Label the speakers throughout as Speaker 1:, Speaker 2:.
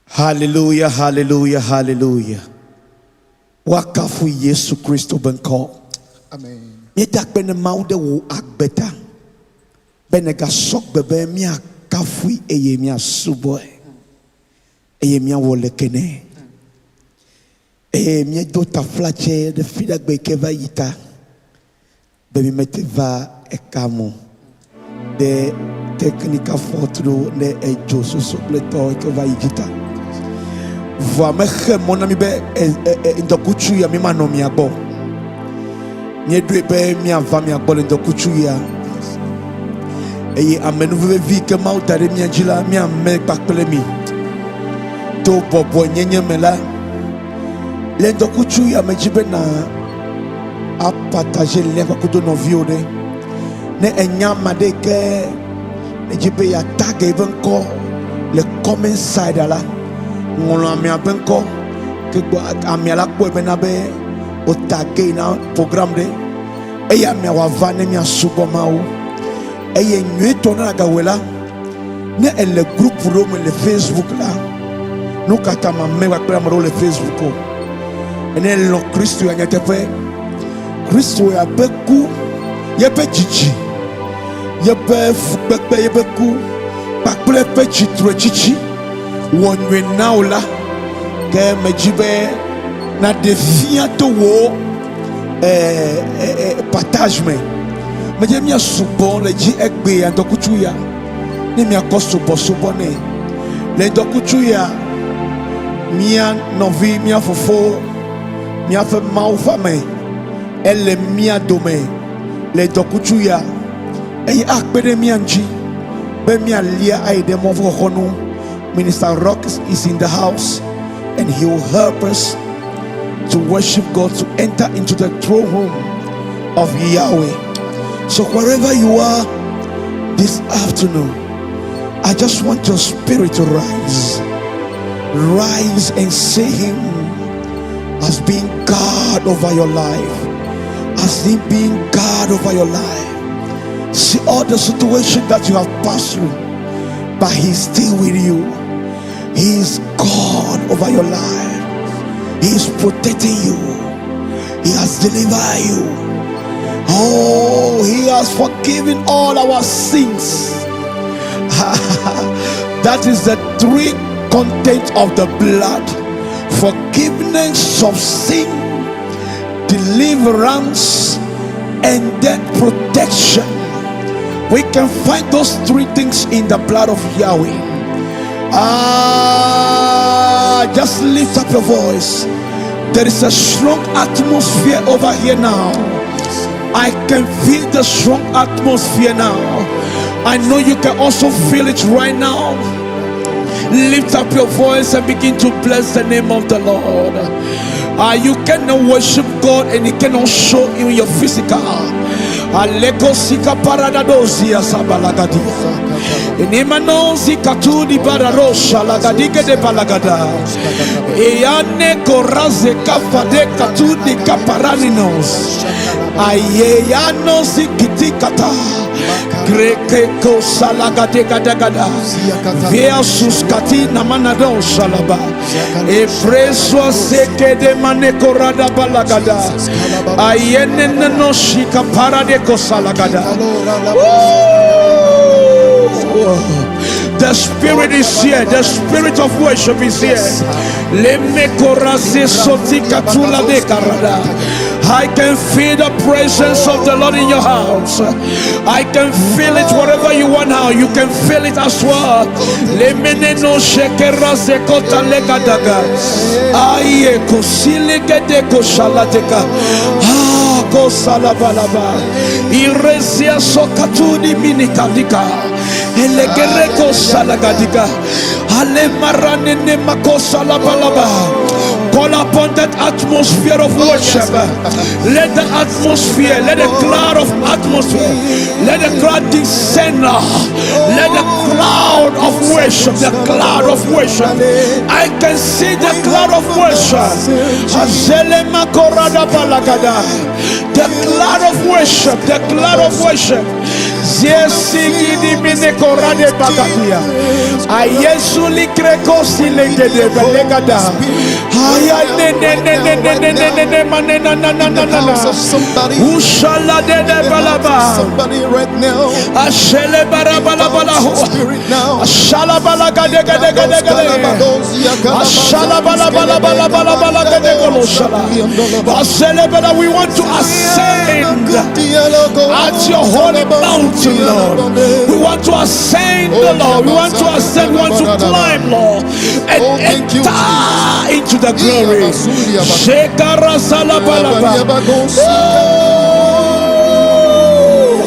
Speaker 1: Hallelujah, hallelujah, hallelujah. Woakafu Yesu Kristo be ŋkɔ.
Speaker 2: Amen.
Speaker 1: Míeda akpe ne Mawu ɖe wò agbe ta be nègasɔ gbe be míakafui eye míasubɔe eye míawɔ leke nɛ. Eye míedo taflatse ɖe fiɖagbe yi ke va yi ta be mímete va eka mo ɖe technical fault ɖo ne edzo soso kple tɔ yi ke va yi dzi ta. Vɔa mexe mɔ na mí be ŋdɔkutsu ya mímanɔ mia gbɔ. Míeɖoe be míava mia gbɔ le ŋdɔkutsu ya. Eye amenuveve vi ke Mawu da ɖe mía dzi la, míame kpakple mi. To bɔbɔenyenye me la, le ŋdɔkutsu ya me dzi be na apartage lien kpakple nɔviwo ɖe. Ne enya ame aɖe yi ke edzi be yeatage eƒe ŋkɔ le comment side la, ŋlɔ amea ƒe ŋkɔ ke gbɔ amea la kpɔe bena be wotage na program ɖe eye amea wòava ne miasubɔ Mawu. Eye nyuietɔ ne agawɔe la, ne ele group ɖewo me le Facebook la, nu ka ta mame kpakple ame ɖewo le Facebook o? Ne elɔ̃ Kristo ya nyateƒe, Kristo ya ƒe ku, yeƒe dzidzi, yeƒe fukpekpe, yeƒe ku kpakple eƒe tsitretsitsi wɔ nyui na wò la, ke medzi be naɖe fia to wò eh, eh, eh, partage me. Medze míasugbɔ le dzi egbea ŋdɔkutsu ya ne míakɔ subɔsubɔ nɛ. Le ŋdɔkutsu ya mía nɔvi, mía fofo, míaƒe Mawu ƒe ame ele mía dome le ŋdɔkutsu ya eye akpe ɖe mía ŋuti be míalia ayi ɖe mɔ xɔxɔnu. Minister Rock is in the house and he will help us to worship God, to enter into the throne room of Yahweh. So wherever you are this afternoon, I just want your spirit to rise. Rise and see him as being God over your life. As him being God over your life. See all the situation that you have passed through, but he's still with you. He is God over your life. He is protecting you. He has delivered you. Oh, he has forgiven all our sins. That is the three content of the blood: forgiveness of sin, deliverance, and then protection. We can find those three things in the blood of Yahweh. Just lift up your voice. There is a strong atmosphere over here now. I can feel the strong atmosphere now. I know you can also feel it right now. Lift up your voice and begin to bless the name of the Lord. You cannot worship God and you cannot show in your physical. Aleko sika paradadozia sabalagadia. Inimanozi katudi bararosha lagadige de balagada. Eyane koraze kafade katudi kaparaninos. Ayeyano zikitikata. Greke kosalagade gadagada. Versus katina manadon shalaba. Efreswa seke de manekorada balagada. Ayene no shika parade kosalagada. The Spirit is here. The Spirit of worship is here. I can feel the presence of the Lord in your house. I can feel it wherever you are now. You can feel it as well. Elegereko salagadika. Ale maranene makosalabalaba. Call upon that atmosphere of worship. Let the atmosphere, let the cloud of atmosphere, let the cloud descend. Let the cloud of worship, the cloud of worship. I can see the cloud of worship. The cloud of worship, the cloud of worship. Ziesigidi mine korade bagadia. Ayesuli kreko silegede belegada. Aya ne ne ne ne ne ne ne ne ne mane na na na
Speaker 2: In
Speaker 1: na
Speaker 2: the
Speaker 1: na na.
Speaker 2: house of somebody.
Speaker 1: Ushala de de
Speaker 2: In the house of
Speaker 1: balaba.
Speaker 2: somebody right now.
Speaker 1: Ashele barabala
Speaker 2: Your
Speaker 1: bala.
Speaker 2: spirit now.
Speaker 1: Ashala bala gade gade gade gade. Ashala bala bala bala bala bala gade golo shala. Asele bala. We want to ascend at your holy mountain, Lord. We want to ascend, the Lord. We want to ascend. We want to climb, Lord, and
Speaker 2: Oh, thank you,
Speaker 1: enter into the glory. Shekara sala balaba. Oh,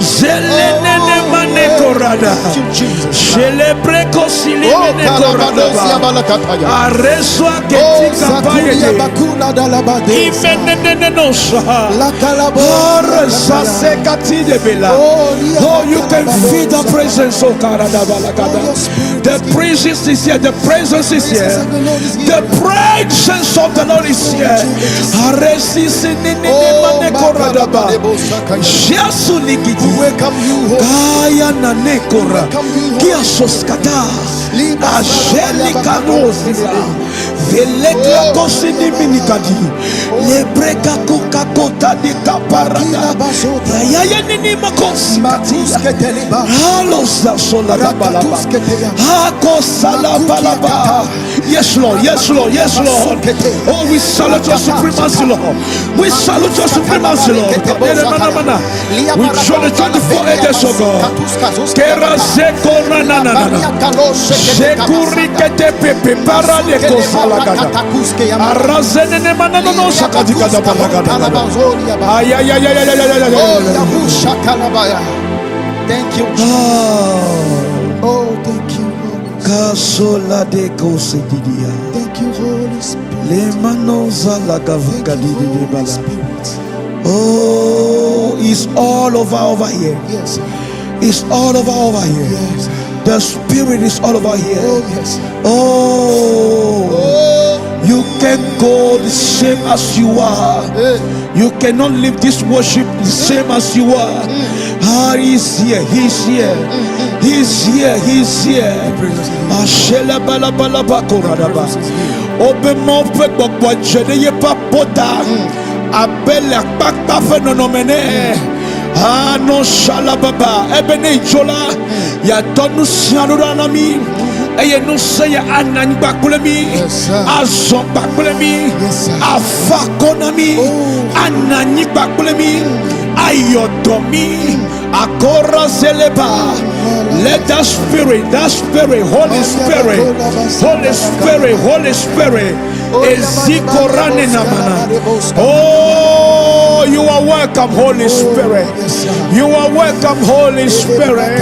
Speaker 1: zelenene mane korada.
Speaker 2: Thank you, Jesus.
Speaker 1: Celebreko
Speaker 2: Oh,
Speaker 1: silimene
Speaker 2: Kalabadosia
Speaker 1: koradaba.
Speaker 2: Balakataya.
Speaker 1: Areswa
Speaker 2: Oh,
Speaker 1: ketika
Speaker 2: Zakuria
Speaker 1: payede.
Speaker 2: Bakula Dalabadesa.
Speaker 1: Imenenenosa.
Speaker 2: La Kalabo.
Speaker 1: Oh, Oh, you can feel the presence, oh
Speaker 2: Oh, your spirit
Speaker 1: The
Speaker 2: is here.
Speaker 1: presence is here. The presence is here.
Speaker 2: Presence of the Lord is here.
Speaker 1: The presence of the Lord is here.
Speaker 2: Oh,
Speaker 1: Jesu likiti.
Speaker 2: Welcome you, Holy
Speaker 1: Kaya na nekora.
Speaker 2: Welcome you, Holy
Speaker 1: Kia soskata.
Speaker 2: Liba
Speaker 1: Angelika nozisa. Velekla kosini minikadi. Lebreka kuka kota di kaparada. Yaya nini makosi katia.
Speaker 2: Matusketeleba.
Speaker 1: Halo sa sola da balaba.
Speaker 2: Rakatusketeya.
Speaker 1: Hako sala balaba. Yes, Lord. Yes, Lord. Yes, Lord. Oh, we salute your supremacy, Lord. We salute your supremacy, Lord. We join the 24 elders, oh God. Kera zeko na na na na. Sekuri kete pepe para de kosala gada. Arrazene ne manano no sakati gada balagada. Ay ay ay ay ay ay ay ay ay.
Speaker 2: Thank you.
Speaker 1: Ah,
Speaker 2: Oh, thank you, Holy Spirit.
Speaker 1: kasola de kosididia.
Speaker 2: Thank you, Holy Spirit.
Speaker 1: Le manoza la
Speaker 2: Thank you,
Speaker 1: gavagadi de
Speaker 2: Holy
Speaker 1: bala.
Speaker 2: Spirit.
Speaker 1: Oh, it's all over over here.
Speaker 2: Yes,
Speaker 1: It's all over over here.
Speaker 2: yes.
Speaker 1: The spirit is all over here.
Speaker 2: Oh, yes.
Speaker 1: Oh,
Speaker 2: Oh,
Speaker 1: you can go the same as you are.
Speaker 2: eh.
Speaker 1: You cannot leave this worship the same as you are. Ah, he's here. He's here. He's here. He's here.
Speaker 2: presence is here.
Speaker 1: Ashela bala bala ba koradaba.
Speaker 2: presence is here.
Speaker 1: Obe mo fe gbɔgbɔ dze ɖe yeƒe apota abe le akpakpa ƒe nɔnɔme ne. Anɔ salababa ebe ne idzo la yeatɔ nu sia ɖo ɖa na mi eye ŋusẽ ya ana anyigba kple mi
Speaker 2: Yes, sir.
Speaker 1: azɔ kpakple mi
Speaker 2: Yes, sir.
Speaker 1: afa akɔ na mi
Speaker 2: Oh.
Speaker 1: ana anyigba kple mi ayɔ dɔ mi akora zeleba. Let that spirit, that spirit, Holy Spirit, Holy Spirit, Holy Spirit, Ezikorane namana. Oh, you are welcome, Holy Spirit.
Speaker 2: yes, sir.
Speaker 1: You are welcome, Holy Spirit.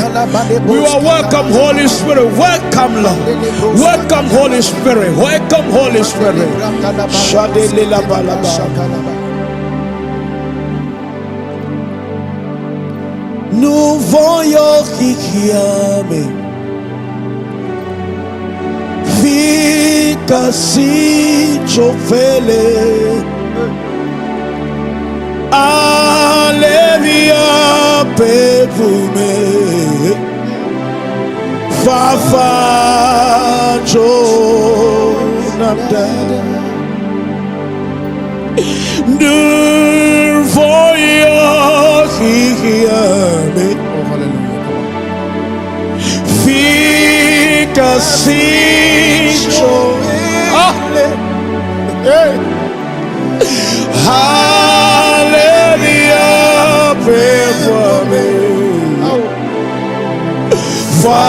Speaker 1: You are welcome, Holy Spirit. Welcome, Lord. Welcome, Holy Spirit. Welcome, Holy Spirit. Shadelila balaba. Nu voglio chi chiami Fica si giovele Alevia per me Fa faccio Nu voglio chi chiami
Speaker 2: Oh, hallelujah. Come on.
Speaker 1: Fica siccio. Ah! Hey. Hallelujah, pray for me.
Speaker 2: Oh.
Speaker 1: Fa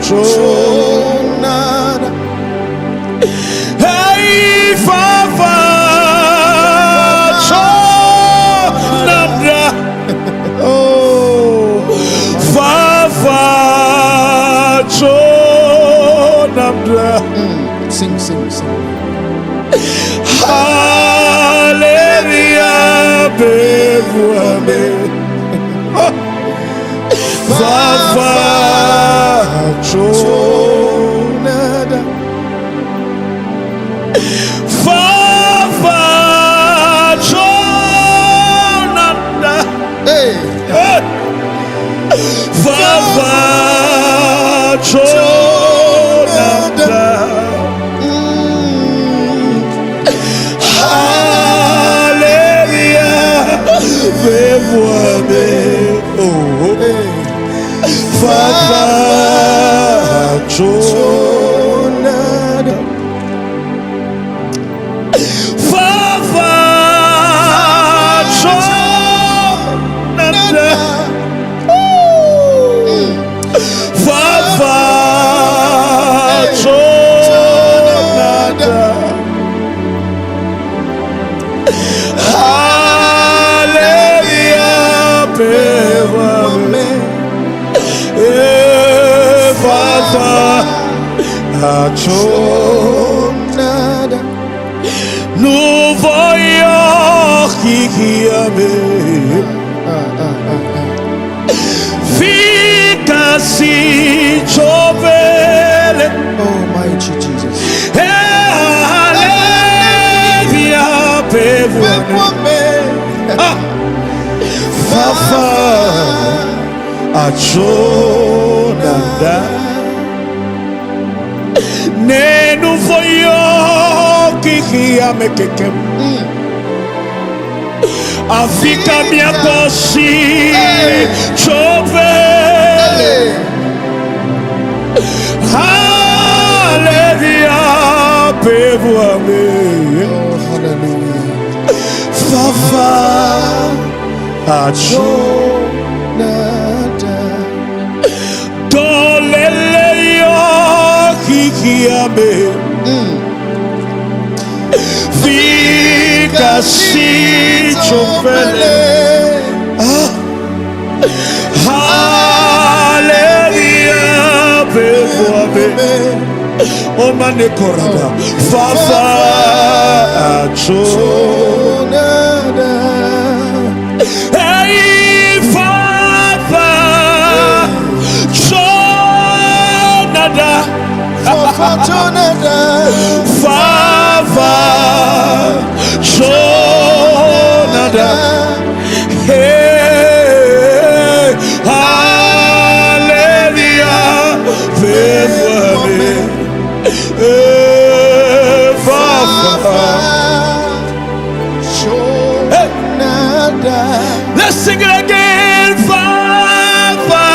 Speaker 1: faccio.
Speaker 2: Nada.
Speaker 1: Hey, fa faccio. Nada. Oh, fa faccio. Nada.
Speaker 2: Sing, sing, sing.
Speaker 1: Hallelujah, bevuame. Fa faccio.
Speaker 2: Nada.
Speaker 1: Fa faccio. Nada.
Speaker 2: Hey.
Speaker 1: Fafa Jonada. Fafa Jonada. Fafa Jonada. Hallelujah, Pewa. Eh, Fafa Jonada. Nu voyo hihiame. Fika si chovele.
Speaker 2: Oh, mighty Jesus.
Speaker 1: Hallelujah, Pewa. Fafa Ajonada. Nenu voyo kihiame kekem. Afika miakosi chovele. Hallelujah, Pewa.
Speaker 2: Oh, hallelujah.
Speaker 1: Fafa Ajonada. Dolele yo kikiame. Fika si chofele. Hallelujah, Pewa. O mane koraba. Fafa Ajonada. Hey, Fafa Jonada. Fafa Jonada. Hey, hallelujah, Pewa. Hey, Fafa. Hey. Let's sing it again. Fafa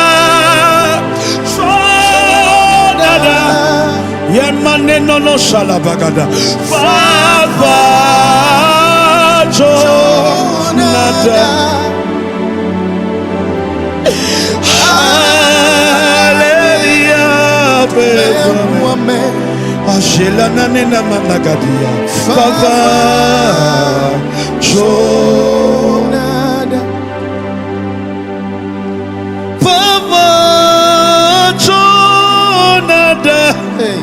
Speaker 1: Jonada. Yemane no no shalabagada. Fafa Jonada. Hallelujah. Pewa. Ashela nane na managadia. Fafa Jonada. Fafa Jonada.
Speaker 2: Hey,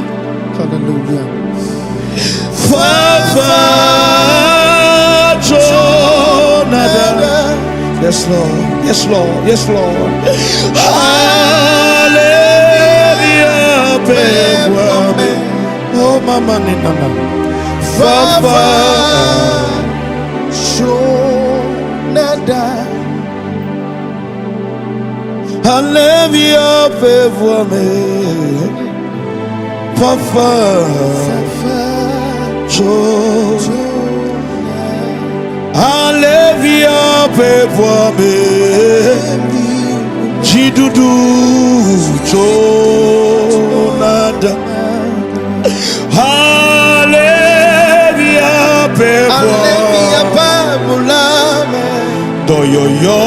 Speaker 2: hallelujah.
Speaker 1: Fafa Jonada. Yes, Lord. Yes, Lord. Yes, Lord. Hallelujah. Pewa. Oh, mama nina. Fafa
Speaker 2: Jonada.
Speaker 1: Hallelujah. Pewa. Fafa Jonada. Hallelujah. Pewa. Jidudu Jonada. Hallelujah,
Speaker 2: Hallelujah,
Speaker 1: Pewa. Doyoyo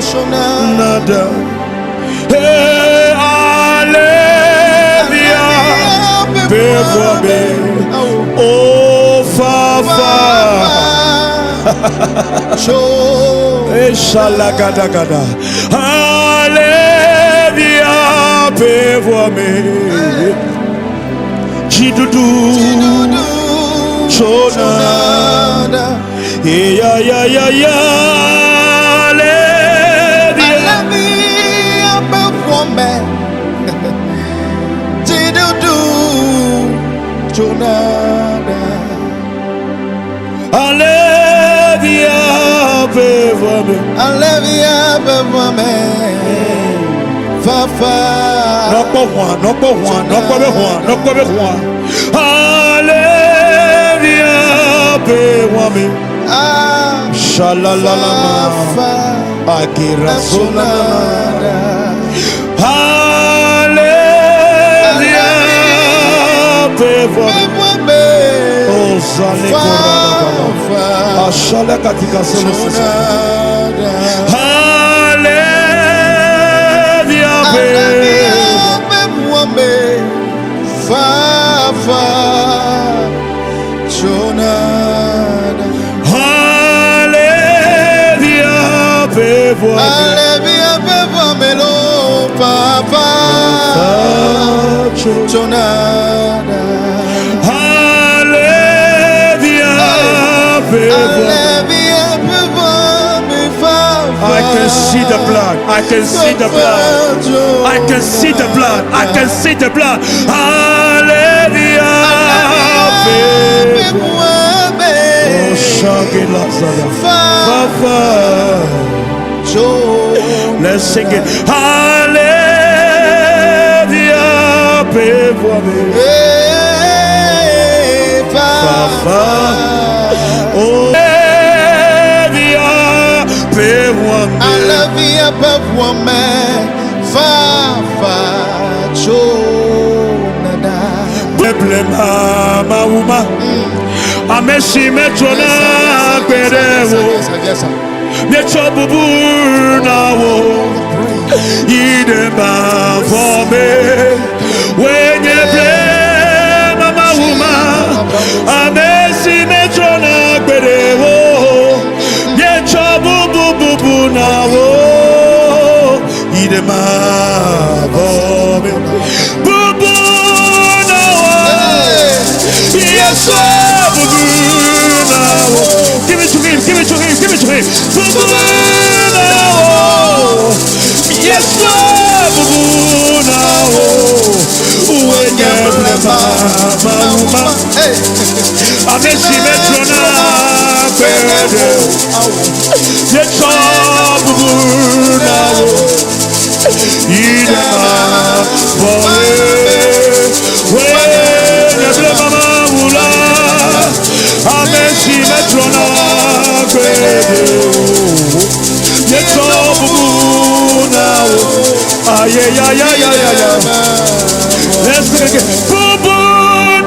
Speaker 1: Jonada. Hey, hallelujah, Pewa. Oh, Fafa. Eshalagada. Hallelujah, Pewa. Jidudu Jonada. Ya ya ya ya. Hallelujah.
Speaker 2: Jonada.
Speaker 1: Hallelujah, Pewa.
Speaker 2: Hallelujah, Fafa.
Speaker 1: Nɔkpɔ hua, nɔkpɔ hua, nɔkpɔ be hua, nɔkpɔ be hua. Hallelujah, Pewa.
Speaker 2: Ah,
Speaker 1: Shalalalama.
Speaker 2: Fafa.
Speaker 1: Akira solala. Ashala katika solo sasa. Hallelujah.
Speaker 2: Fafa Jonada.
Speaker 1: Hallelujah.
Speaker 2: Alevia pevo melo papa Jonada.
Speaker 1: Hallelujah.
Speaker 2: Alevia pevo me fafa.
Speaker 1: I can see the blood. I can see the blood. I can see the blood. I can see the blood. Hallelujah. Oh, Shaggy Lazada. Fafa. Let's sing it. Hallelujah. Fafa. Oh, Hallelujah.
Speaker 2: Alevia pevo me fafa Jonada.
Speaker 1: Blema mauma. Ame si metrona gbere wo.
Speaker 2: Yes, sir.
Speaker 1: Mietsɔ bubu na wo. Yi ɖe mavɔ me. Wenye blema mawuma. Ame si metrona gbere wo. Mietsɔ bubu bubu na wo. Yi ɖe mavɔ me. Bubu na wo. Yes, bubu na wo. Give it to him, give it to him, give it to him. Bubu na wo. Yes, bubu na wo. Wenye blema mauma.
Speaker 2: Hey.
Speaker 1: Ame si metrona gbede wo. Yetsɔ bubu na wo. Yi ɖe mavɔ me. Wenye blema mawula. Ame si metrona gbede wo. Yetsɔ bubu na wo. Aye ya ya ya ya ya. Let's sing again. Bubu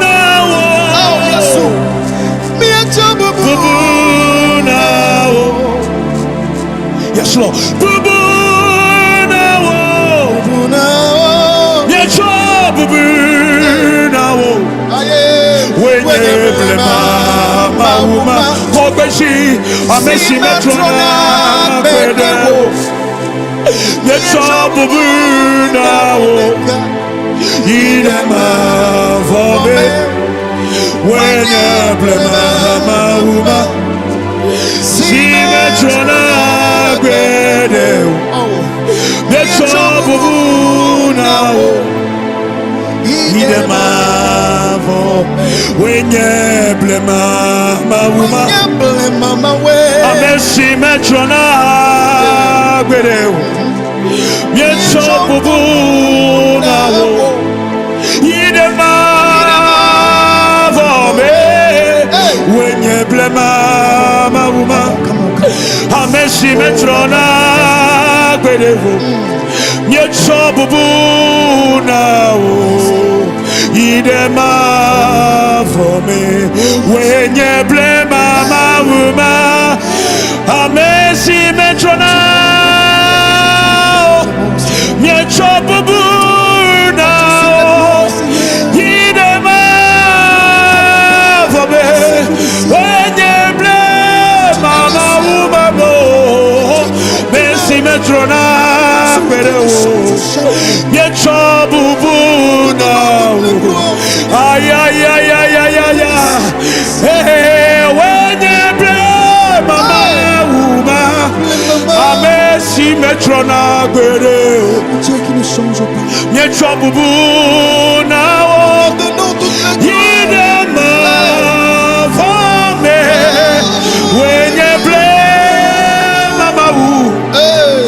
Speaker 1: na wo.
Speaker 2: Oh, yes.
Speaker 1: Bubu na wo. Yes, Lord. Bubu na wo. Yetsɔ bubu na wo. Wenye blema mawuma. Kɔgbɛsi ame si metrona gbede wo. Yetsɔ bubu na wo. Yi ɖe mavɔ me. Wenye blema mawuma. Si metrona gbede wo. Yetsɔ bubu na wo. Yi ɖe mavɔ. Wenye blema mawuma. Ame si metrona gbede wo. Yetsɔ bubu na wo. Yi ɖe mavɔ me. Wenye blema mawuma. Ame si metrona gbede wo. Yetsɔ bubu na wo. Yi ɖe mavɔ me. Wenye blema mawuma. Ame si metrona. Yetsɔ bubu na wo. Yi ɖe mavɔ me. Wenye blema mawuma mo. Ame si metrona gbede wo. Yetsɔ bubu na wo. Ay ay ay ay ay ay ay. Hey, wenye blema mawuma. Ame si metrona gbede wo.
Speaker 2: Dieu qui ne change pas.
Speaker 1: Yetsɔ bubu na wo.
Speaker 2: Donne-nous toute la
Speaker 1: Yi ɖe mavɔ me. Wenye blema mawu.
Speaker 2: Hey.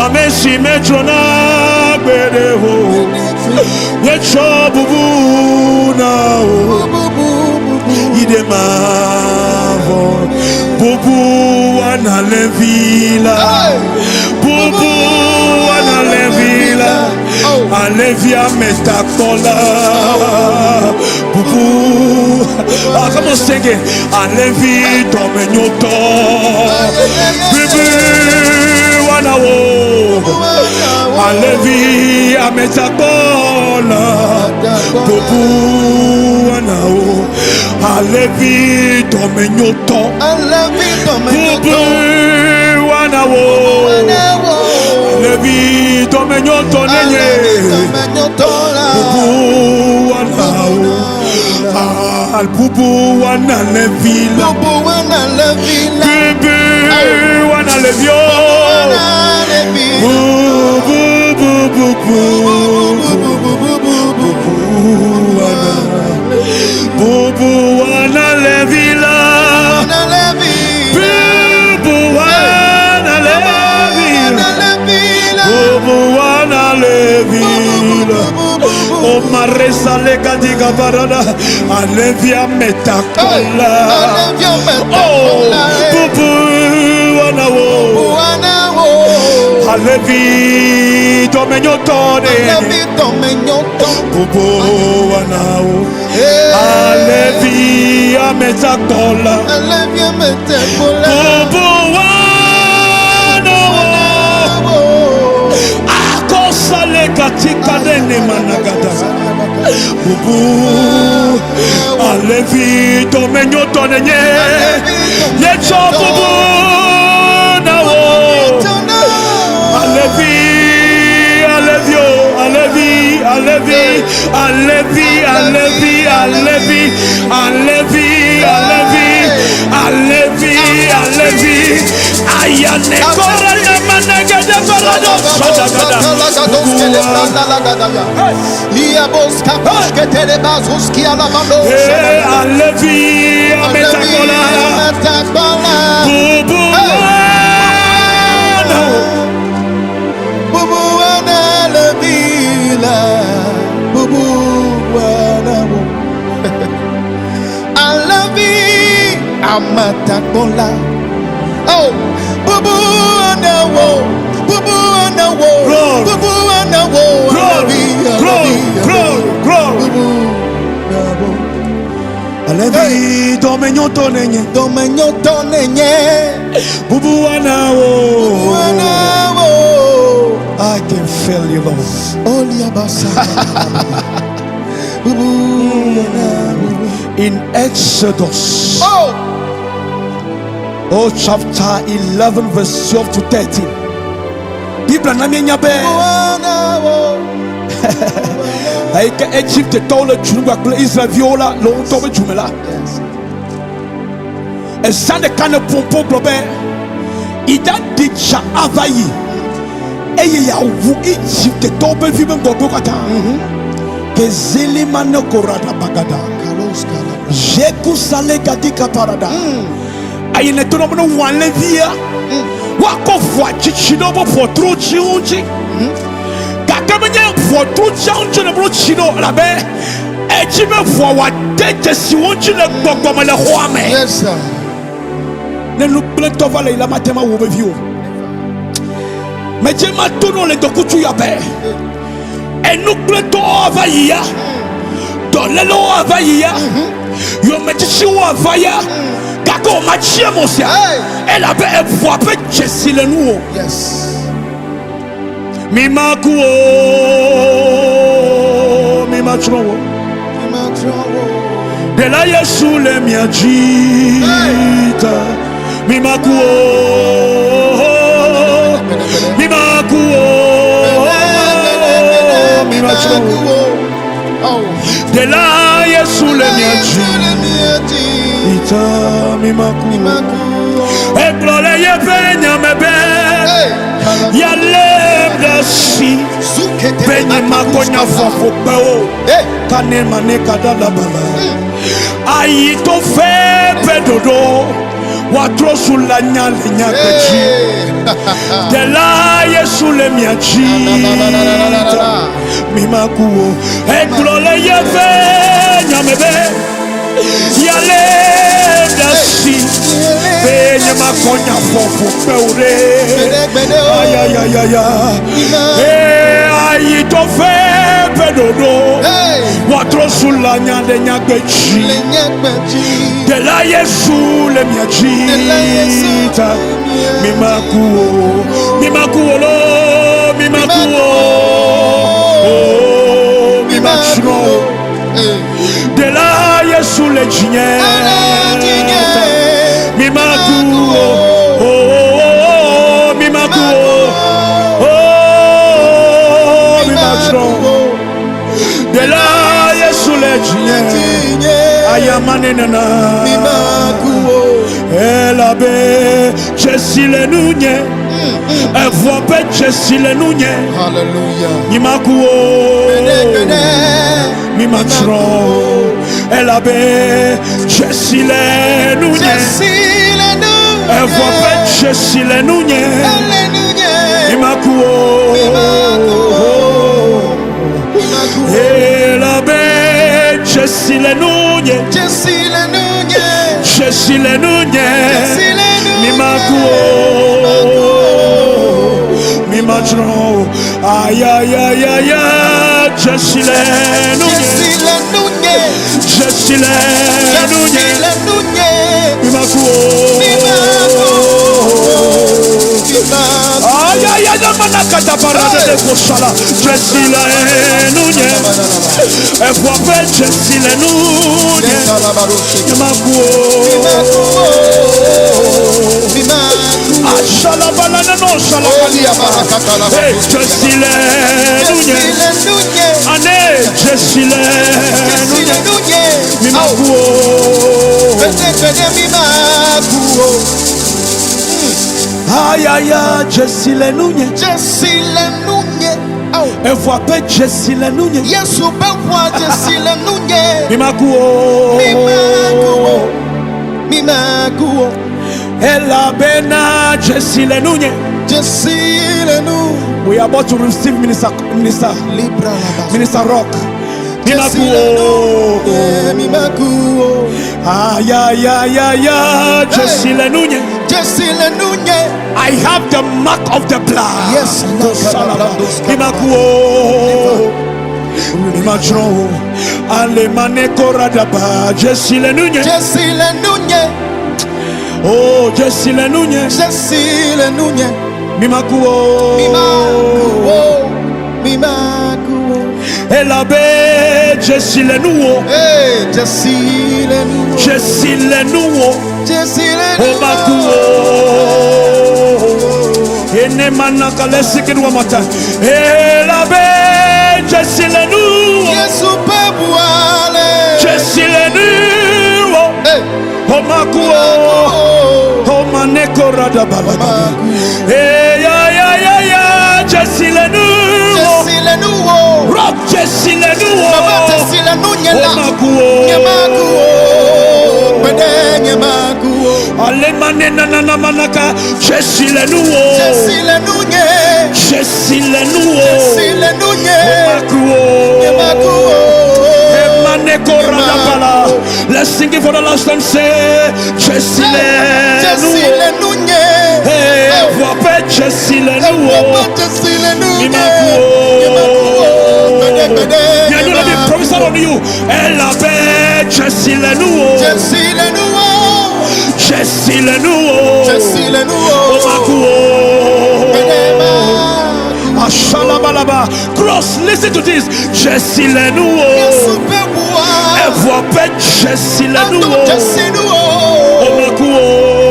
Speaker 1: Ame si metrona gbede wo. Yetsɔ bubu na wo. Yi ɖe mavɔ. Bubu ana le vi la. Bubu ana le vi la. Alẽvi ametakpɔla. Bubu. Ah, come on, sing it. Alẽvi dɔmenyotɔ. Bubu wana wo. Alẽvi ametakpɔla. Bubu wana wo. Alẽvi dɔmenyotɔ. Bubu wana wo. Alẽvi dɔmenyotɔ nenye. Bubu wana wo. Ah, bubu wana levi la. Bubu wana levi o. Bubu bubu bubu. Bubu wana. Bubu wana levi la. Bubu wana levi la. Bubu wana levi la. O maresa le kadiga barada. Alevia metakola. Oh, bubu wana wo. Alevi dɔmenyotɔ de. Bubu wana wo. Alevi ametakɔla. Bubu wana wo. Akosale katika nene managada. Bubu alevi dɔmenyotɔ nenye. Yetsɔ bubu na wo. Alevi, alevi o, alevi, alevi, alevi, alevi, alevi, alevi, alevi, alevi, alevi. Ayane korana managada barado sadagada. Hey, alevi, ametakola. Bubu wana wo.
Speaker 2: Bubu wana levila, bubu wana wo. Alavi amatakola. Oh, bubu wana wo, bubu wana wo,
Speaker 1: Glory.
Speaker 2: bubu wana wo.
Speaker 1: Glory,
Speaker 2: Alavi,
Speaker 1: glory,
Speaker 2: alavi,
Speaker 1: glory, glory.
Speaker 2: bubu wana wo.
Speaker 1: Alevi dɔmenyotɔ nenye.
Speaker 2: Dɔmenyotɔ nenye,
Speaker 1: Bubu wana wo.
Speaker 2: wana wo.
Speaker 1: I can feel you, Lord.
Speaker 2: Oliabasa. Bubu wana wo.
Speaker 1: In Exodus,
Speaker 2: Oh.
Speaker 1: oh, chapter 11, verse 12 to 13. Bible na mienya be
Speaker 2: Wana wo.
Speaker 1: eyi ke Egyptetɔwo le du nu kpakple Israelviwo la le wo ŋutɔ be du me la.
Speaker 2: Yes.
Speaker 1: Ezã ɖeka ne ƒoƒo gblɔ be yi ɖaɖi tsa ava yi eye yeawu Egyptetɔwo ƒe vi be ŋgɔgbewo katã. Kezeli mane korada bagada.
Speaker 2: Kalos kalabra.
Speaker 1: Jekusale gadika parada. Ayi ne to na be ne wɔ alẽvia, woakɔ ʋua tsitsi ɖe woƒe ʋɔtru tsiwo ŋuti. Gake menye ʋɔtru tsiawo ŋuti ne blo tsi ɖo elabe edzi be ʋua wòade dzesi wo ŋuti le gbɔgbɔme le xɔa me.
Speaker 2: Yes, sir.
Speaker 1: Ne nugblẽtɔ va le yi la mate ŋu awu wo vi o. Medze ma to no le dɔkutsu ya be enugblẽtɔwo ava yi ya, dɔlélewo ava yi ya, yometsitsiwo ava ya, gake wo ma tsi eme o sia.
Speaker 2: Hey.
Speaker 1: Elabe eʋua ƒe dzesi le nuwò.
Speaker 2: Yes.
Speaker 1: Mi ma ku o, mi ma tsrɔ̃ o. Ɖela Yesu le mia dzi ta. Mi ma ku o, mi ma ku o, mi ma tsrɔ̃ o.
Speaker 2: Oh.
Speaker 1: Ɖela Yesu le mia dzi ta. Mi ma ku o. Egblɔ le yeƒe nyame be yealém ɖe asi be nye makɔ nya fɔƒokpewo.
Speaker 2: Hey.
Speaker 1: Kane mane kada la bala. Ayi to fɛ ƒe ɖoɖo woatrɔ su la nya le nya gbe dzi. Ɖela Yesu le mia dzi ta. Mi ma ku o. Egblɔ le yeƒe nyame be yealém ɖe asi be nye makɔ nya fɔƒokpewo ɖe. Ayayayaya. Ee, ayi to fɛ ƒe ɖoɖo
Speaker 2: Hey.
Speaker 1: woatrɔ Trɔsula nya ɖe nyagbe dzi.
Speaker 2: Le nyagbe dzi.
Speaker 1: Ɖela Yesu le mia dzi.
Speaker 2: Ɖela Yesu
Speaker 1: Ta
Speaker 2: le mia
Speaker 1: mi ma ku o, mi ma ku o lo, mi ma ku o, o, mi ma tsrɔ̃ o.
Speaker 2: Ee.
Speaker 1: Ɖela Yesu le dzinye.
Speaker 2: Ele dzinye.
Speaker 1: Ta mi ma ku o, o, o, mi ma ku o, o, mi ma tsrɔ̃ o. Ɖela Yesu le dzinye.
Speaker 2: Dzinye.
Speaker 1: Ayamane nana.
Speaker 2: Mi ma ku o.
Speaker 1: Elabe dzesi le nunye. Evɔ ƒe dzesi le nunye.
Speaker 2: Hallelujah.
Speaker 1: Mi ma ku o.
Speaker 2: Gbede.
Speaker 1: Mi ma tsrɔ̃ o. Elabe dzesi le nunye.
Speaker 2: Dzesi le nunye.
Speaker 1: Evɔ ƒe dzesi le nunye.
Speaker 2: Ele nunye.
Speaker 1: Mi ma ku o.
Speaker 2: Mi ma ku o. Mi ma ku o.
Speaker 1: Elabe dzesi le nunye.
Speaker 2: Dzesi le nunye.
Speaker 1: Dzesi le nunye.
Speaker 2: Dzesi le nunye.
Speaker 1: Mi ma ku o. Mi ma tsrɔ̃ o. Ayayayaya. Dzesi le nunye.
Speaker 2: Dzesi le nunye.
Speaker 1: Dzesi le
Speaker 2: Dzesi
Speaker 1: nunye.
Speaker 2: le nunye.
Speaker 1: Mi ma ku o.
Speaker 2: Mi ma ku o. Mi ma ku o.
Speaker 1: Ayayaya manakata parade de kosala. Dzesi le nunye. Evɔ ƒe dzesi le nunye. Mi ma ku o.
Speaker 2: Mi ma ku o. Mi ma ku o.
Speaker 1: Ashalabala no shalabala. Hey, dzesi le nunye.
Speaker 2: Dzesi le nunye.
Speaker 1: Ane dzesi le
Speaker 2: Dzesi le
Speaker 1: nunye.
Speaker 2: nunye.
Speaker 1: Mi ma ku o.
Speaker 2: Gbede gbede mi ma ku o.
Speaker 1: Ayaya dzesi le nunye.
Speaker 2: Dzesi le nunye. Awo.
Speaker 1: Evɔ ƒe dzesi le nunye.
Speaker 2: Yesu be ʋua dzesi le nunye.
Speaker 1: Mi ma ku o.
Speaker 2: Mi ma ku o. Mi ma ku o.
Speaker 1: Elabena dzesi le nunye.
Speaker 2: Dzesi le nu.
Speaker 1: We are about to receive Minister Minister
Speaker 2: Libra la ba.
Speaker 1: Minister Rock. Mi ma
Speaker 2: Dzesi
Speaker 1: ku
Speaker 2: le
Speaker 1: o.
Speaker 2: nunye. Mi ma ku o.
Speaker 1: Ayayayaya dzesi le nunye.
Speaker 2: Dzesi le nunye.
Speaker 1: I have the mark of the blood.
Speaker 2: Yes,
Speaker 1: Kosalaba. Mi ma ku o. Mi ma tsrɔ̃ o. Alemane koradaba. Dzesi le nunye.
Speaker 2: Dzesi le nunye.
Speaker 1: Oh, dzesi le nunye.
Speaker 2: Dzesi le nunye.
Speaker 1: Mi ma ku o.
Speaker 2: Mi ma ku o. Mi ma ku o.
Speaker 1: Elabe dzesi le nuwo.
Speaker 2: Hey, dzesi le nu.
Speaker 1: Dzesi le nuwo.
Speaker 2: Dzesi le nu.
Speaker 1: O ma ku o. Ene manaka. Let's sing it one more time. Elabe dzesi le nuwo.
Speaker 2: Yesu be ʋua le.
Speaker 1: Dzesi le nuwo.
Speaker 2: Hey.
Speaker 1: O ma ku o.
Speaker 2: Oh.
Speaker 1: O maneko radabalaba. Hey, ya ya ya ya. Dzesi le nuwo.
Speaker 2: Dzesi le nu o.
Speaker 1: Rock dzesi le nuwo.
Speaker 2: Mama dzesi le nunye
Speaker 1: O
Speaker 2: la.
Speaker 1: ma ku o.
Speaker 2: Nye ma ku o. Gbede nye ma ku o.
Speaker 1: Alemane nanana manaka. Dzesi le nuwo.
Speaker 2: Dzesi le nunye.
Speaker 1: Dzesi le nuwo.
Speaker 2: Dzesi le nunye.
Speaker 1: O ma ku o.
Speaker 2: Nye ma ku o.
Speaker 1: Emaneko radabala. Let's sing it for the last time. Say, Dzesi le
Speaker 2: Dzesi
Speaker 1: nuwo.
Speaker 2: le nunye.
Speaker 1: Hey, evɔ ƒe dzesi le nuwo.
Speaker 2: Dzesi le nunye.
Speaker 1: Mi ma ku o.
Speaker 2: Nye ma ku o. Gbede gbede
Speaker 1: Yeah,
Speaker 2: nye
Speaker 1: no, let me
Speaker 2: ma
Speaker 1: promise
Speaker 2: ku o.
Speaker 1: on you. Elabe dzesi le nuwo.
Speaker 2: Dzesi le nuwo.
Speaker 1: Dzesi le nuwo.
Speaker 2: Dzesi le nuwo.
Speaker 1: O ma ku o.
Speaker 2: Gbede ma ku o.
Speaker 1: Ashalabalaba. Cross, listen to this. Dzesi le nuwo.
Speaker 2: Yesu be ʋua.
Speaker 1: Evɔ ƒe dzesi le
Speaker 2: Ado
Speaker 1: nuwo.
Speaker 2: dzesi nuwo.
Speaker 1: O ma ku o.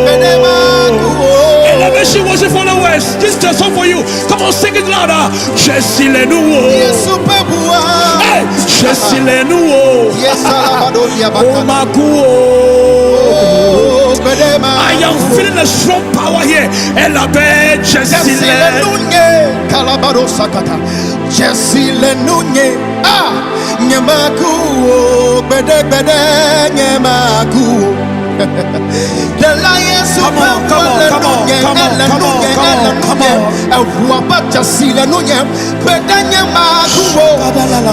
Speaker 2: Gbede ma ku o.
Speaker 1: Elevation worship followers. This is the song for you. Come on, sing it louder. Dzesi le nuwo.
Speaker 2: Yesu be ʋua.
Speaker 1: Hey, dzesi le nuwo.
Speaker 2: Yes, alabadoria
Speaker 1: O
Speaker 2: bakana.
Speaker 1: ma ku o.
Speaker 2: Oh, gbede ma
Speaker 1: I am
Speaker 2: ku o.
Speaker 1: feeling a strong power here. Elabe
Speaker 2: Dzesi le
Speaker 1: dzesi le.
Speaker 2: nunye. Kalabado sakata. Dzesi le nunye. Ah, nye ma ku o. Gbede gbede nye ma ku o. Ɖela Yesu
Speaker 1: Come on,
Speaker 2: ƒe
Speaker 1: come on,
Speaker 2: le
Speaker 1: come on,
Speaker 2: nunye,
Speaker 1: come on,
Speaker 2: ele
Speaker 1: come on,
Speaker 2: nunye,
Speaker 1: come on,
Speaker 2: ele
Speaker 1: come
Speaker 2: nunye.
Speaker 1: on.
Speaker 2: Eʋua ƒe dzesi le nunye. Gbede nye ma ku o.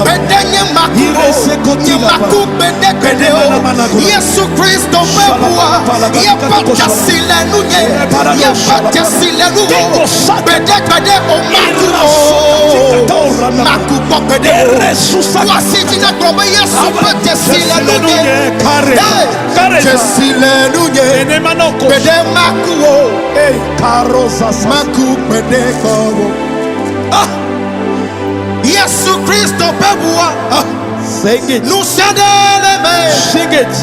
Speaker 2: Gbede nye ma ku o. Nye ma ku gbede gbede o. Yesu Kristo ƒe ʋua, yeƒe dzesi le nunye. Yeƒe dzesi le nuwo. Gbede gbede o ma ku o. Maku kpɔ gbeɖe o.
Speaker 1: Eresusa.
Speaker 2: Wò asi dzi ne gblɔ be Yesu ƒe dzesi le nunye.
Speaker 1: Kare.
Speaker 2: Hey!
Speaker 1: Kare.
Speaker 2: Dzesi le nunye.
Speaker 1: Enemanoko.
Speaker 2: Gbeɖe maku o.
Speaker 1: Hey, karosa. sa.
Speaker 2: Maku gbeɖe kpɔ o.
Speaker 1: Ah,
Speaker 2: Yesu Kristo ƒe ʋua.
Speaker 1: ah. Sing it.
Speaker 2: Ŋusẽ ɖe le me.
Speaker 1: Sing it.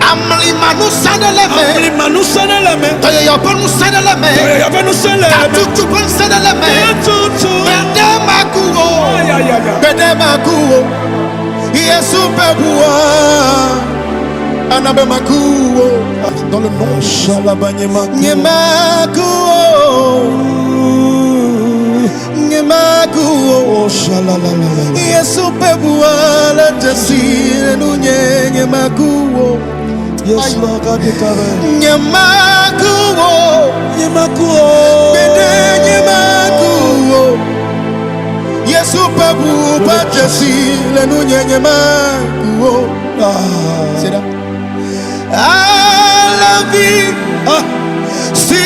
Speaker 2: Amlima ŋusẽ ɖe le me.
Speaker 1: Amlimanusẽ ɖe le me.
Speaker 2: Dɔyɔyɔ ƒe ŋusẽ ɖe le me.
Speaker 1: Dɔyɔyɔ ƒe ŋusẽ le me.
Speaker 2: Katutu ƒe ŋusẽ ɖe le me.
Speaker 1: Tutu.
Speaker 2: Gbeɖe maku o.
Speaker 1: Ay, ay, ay, ay.
Speaker 2: Gbeɖe maku o. Yesu ƒe ʋua. Ana be maku o. Dans le nom de
Speaker 1: Shalabanyemaku.
Speaker 2: Nye maku o. Nye maku o.
Speaker 1: Oh, shalalalala.
Speaker 2: Yesu ƒe ʋua le dzesi le nunye. Nye maku o.
Speaker 1: Yes, Lord, God, declare.
Speaker 2: Nye maku o.
Speaker 1: Nyemaku o.
Speaker 2: Gbede nye maku o. Yesu ƒe ʋu ƒe dzesi le nunye nye maku o.
Speaker 1: Ah.
Speaker 2: C'est là. Alavi
Speaker 1: Ah.
Speaker 2: si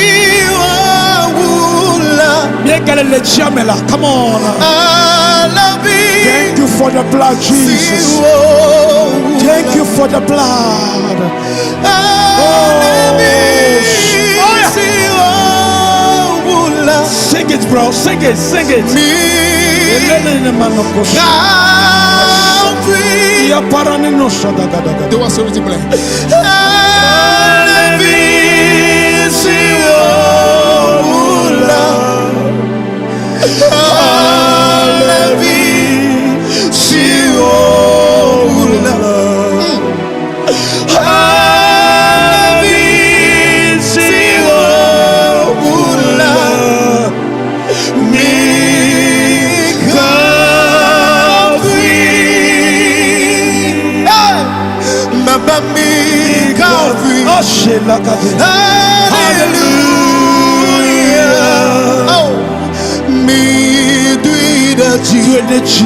Speaker 2: wawula.
Speaker 1: Míegale le tsia me la. Come on.
Speaker 2: Alavi
Speaker 1: Thank you for the blood,
Speaker 2: si
Speaker 1: Jesus.
Speaker 2: wawula.
Speaker 1: Thank you for the blood.
Speaker 2: Alavi
Speaker 1: Oh, yeah.
Speaker 2: si wawula.
Speaker 1: Sing it, bro. Sing it. Sing it.
Speaker 2: Mi kafi.
Speaker 1: Ya parane no shadagadagada.
Speaker 2: Deux s'il vous plaît. Hallelujah. Oh, mi dui de chi.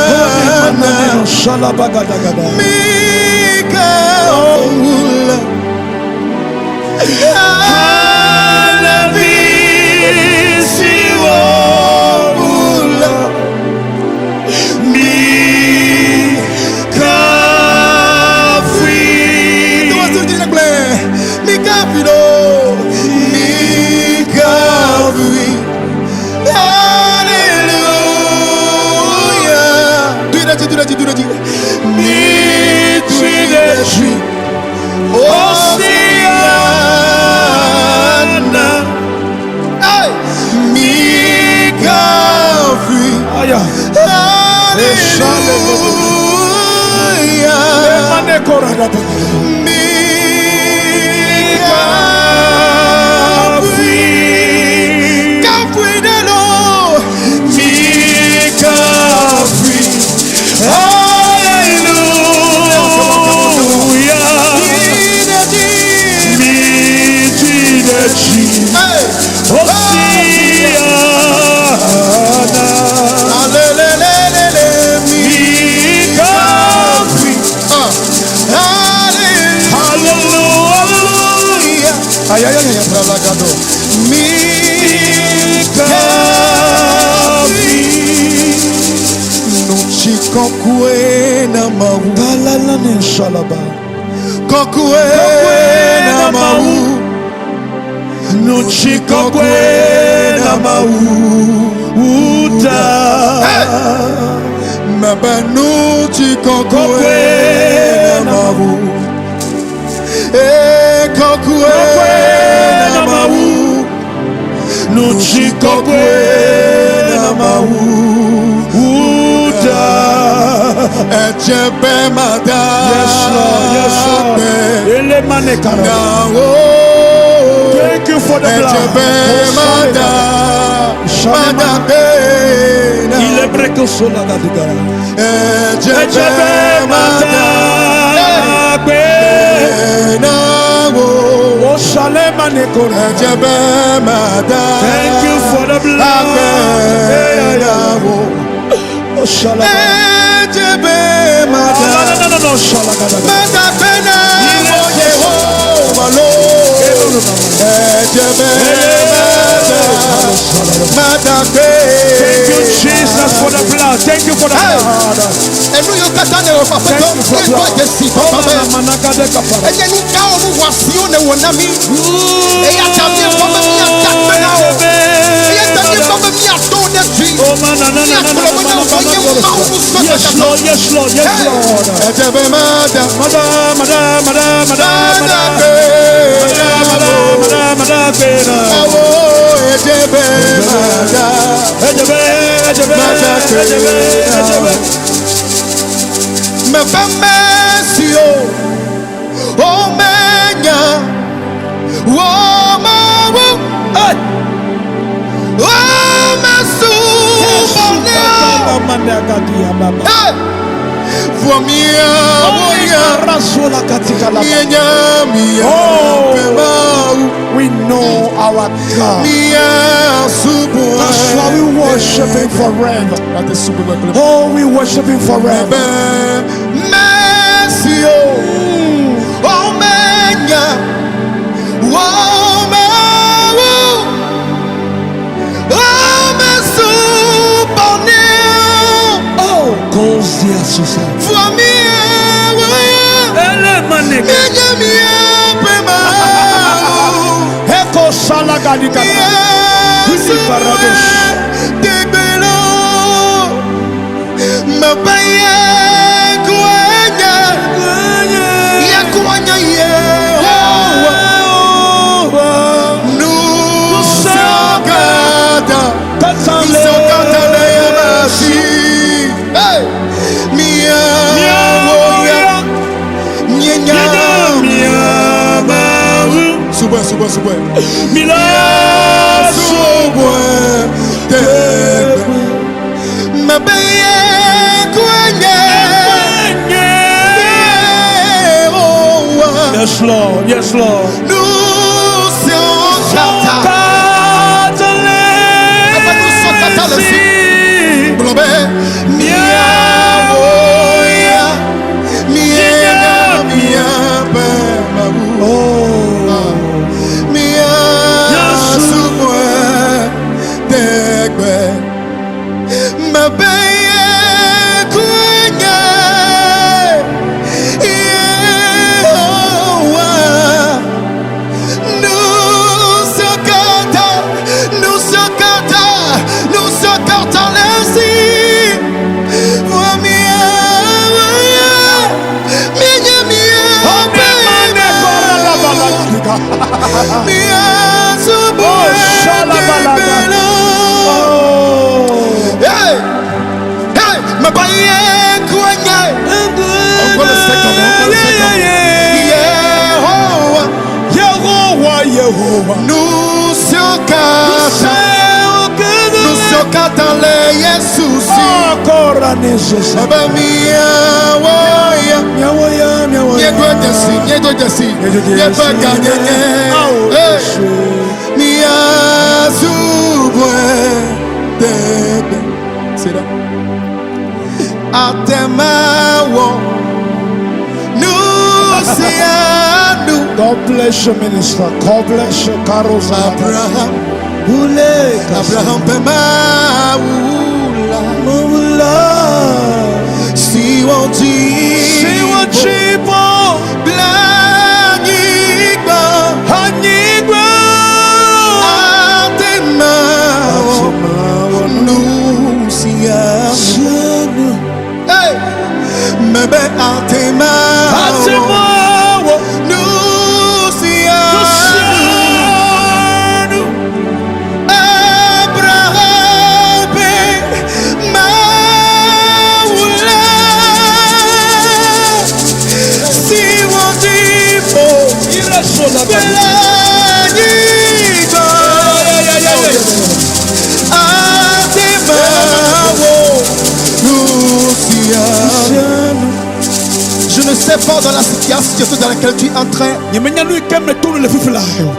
Speaker 2: Hosiana.
Speaker 1: Shalabagadagada.
Speaker 2: Mikael. Hosiana. Hey! Mikael.
Speaker 1: Aya.
Speaker 2: Hallelujah. Mikael. Kafui de l'eau. Hey! Alelelelele, Ah. Hallelujah.
Speaker 1: Ay, ay, ay, ay.
Speaker 2: Bralagado. Mikael. Nuchi kokwe na mawu.
Speaker 1: Galalane shalaba.
Speaker 2: Kokwe na mawu.
Speaker 1: Nuchikokwe na mauta.
Speaker 2: Mebe nuchi kokwe na mawu. Eh, kokwe na mawu.
Speaker 1: Nuchikokwe na mauta.
Speaker 2: Echebe mada.
Speaker 1: Yes, Lord. Yes, Lord. Elemane kara.
Speaker 2: Na o.
Speaker 1: Thank you for the blood.
Speaker 2: Echebe mada. Mada be na.
Speaker 1: Ilebreko solagadiga.
Speaker 2: Echebe
Speaker 1: Echebe
Speaker 2: mada.
Speaker 1: madagbe.
Speaker 2: Na o.
Speaker 1: Osalemane kora.
Speaker 2: Echebe mada.
Speaker 1: Thank you for the blood.
Speaker 2: Abe na o.
Speaker 1: Oshalaba.
Speaker 2: Echebe
Speaker 1: No,
Speaker 2: mada.
Speaker 1: no, no, no, no. Shalagadaga.
Speaker 2: Mada be na o Jehovah lo. Echebe mada. Mada be
Speaker 1: Thank Thank you for the
Speaker 2: Hey.
Speaker 1: blood.
Speaker 2: Enu yiwo katã ne wɔ aƒetɔ
Speaker 1: Thank you for
Speaker 2: míedoa
Speaker 1: blood.
Speaker 2: dzesi
Speaker 1: Oh,
Speaker 2: papa be
Speaker 1: mana, mana, gade, kapara.
Speaker 2: enye nu gãwo nu xɔasiwo ne wɔ na mí. Eya ta míeva be míada akpe na wò. Eya ta míeva be míado wò ɖe dzi.
Speaker 1: Oh, mana, na, na, na, na, na, na, na, na, na. Yes, Lord, yes, Lord, yes,
Speaker 2: Hey.
Speaker 1: Lord.
Speaker 2: Edze be mada
Speaker 1: Mada, mada, mada, mada,
Speaker 2: mada
Speaker 1: mada.
Speaker 2: kpe
Speaker 1: Mada,
Speaker 2: na wò.
Speaker 1: mada, mada, mada,
Speaker 2: Awo edze be mada.
Speaker 1: Ejebe, ejebe,
Speaker 2: Mada kpe
Speaker 1: ejebe,
Speaker 2: na
Speaker 1: ejebe.
Speaker 2: wò. Mebe Messi o, omenya, womawu,
Speaker 1: Hey.
Speaker 2: omesuboneo. Hey! Vomia, voya, mienya, mia,
Speaker 1: Oh.
Speaker 2: pemau,
Speaker 1: We know our God.
Speaker 2: mia, subu.
Speaker 1: That's why we worship Him forever. Oh, we worship Him forever.
Speaker 2: Mebe Messi o, omenya, womawu, omesuboneo.
Speaker 1: Oh, Kozia Susan.
Speaker 2: Vomia, voya, mienya, mia, pemau.
Speaker 1: Eko Salagadika.
Speaker 2: Yesu
Speaker 1: Baradosh.
Speaker 2: tegbelo mebe yekwanya yekwanya Yehowa nusokata nusokata na yamasi hey miawoya mienya subwe subwe subwe subwe tegbe mebe yekwanya Yehowa
Speaker 1: Yes, Lord. Yes, Lord.
Speaker 2: nusokata Globe miawoya mienya miabe
Speaker 1: Oh.
Speaker 2: mia subwe tegbe mebe yekwanya Yehowa nusokata nusokata nusokata lesi miawoya mienya miabe
Speaker 1: Oh, shalabalaba. Oh.
Speaker 2: Hey! Hey! Yehowa
Speaker 1: Yehovah, Yehovah.
Speaker 2: nusokata nusokata le Yesu si
Speaker 1: Akora nesusa.
Speaker 2: ebe miawoya
Speaker 1: Miawoya, miawoya.
Speaker 2: míedo dzesi míedo dzesi míeƒe gãnyenye
Speaker 1: Awo,
Speaker 2: Hey!
Speaker 1: Yesu.
Speaker 2: miasubɔe tegbe sera atemawɔ nusianu
Speaker 1: God bless you, minister. God bless you, Carlos.
Speaker 2: Abraham
Speaker 1: Ule,
Speaker 2: Abraham ƒe Mawu la
Speaker 1: Mawula.
Speaker 2: si wɔ dzi
Speaker 1: Siwo chipo.
Speaker 2: kple anyigba
Speaker 1: Anyigba.
Speaker 2: atemawɔ nusianu.
Speaker 1: Sianu.
Speaker 2: Hey! Mebe atemawɔ
Speaker 1: Atimawo.
Speaker 2: nusianu.
Speaker 1: Sianu.
Speaker 2: Abraham ƒe Mawu la si wɔ dziƒo
Speaker 1: Iresola.
Speaker 2: kple anyigba. Atemawɔ nusianu.
Speaker 1: Sianu.
Speaker 2: Je ne sais pas dans la situation dans laquelle tu es entré.
Speaker 1: Nyemenya nu yi ke me to le fifi la o.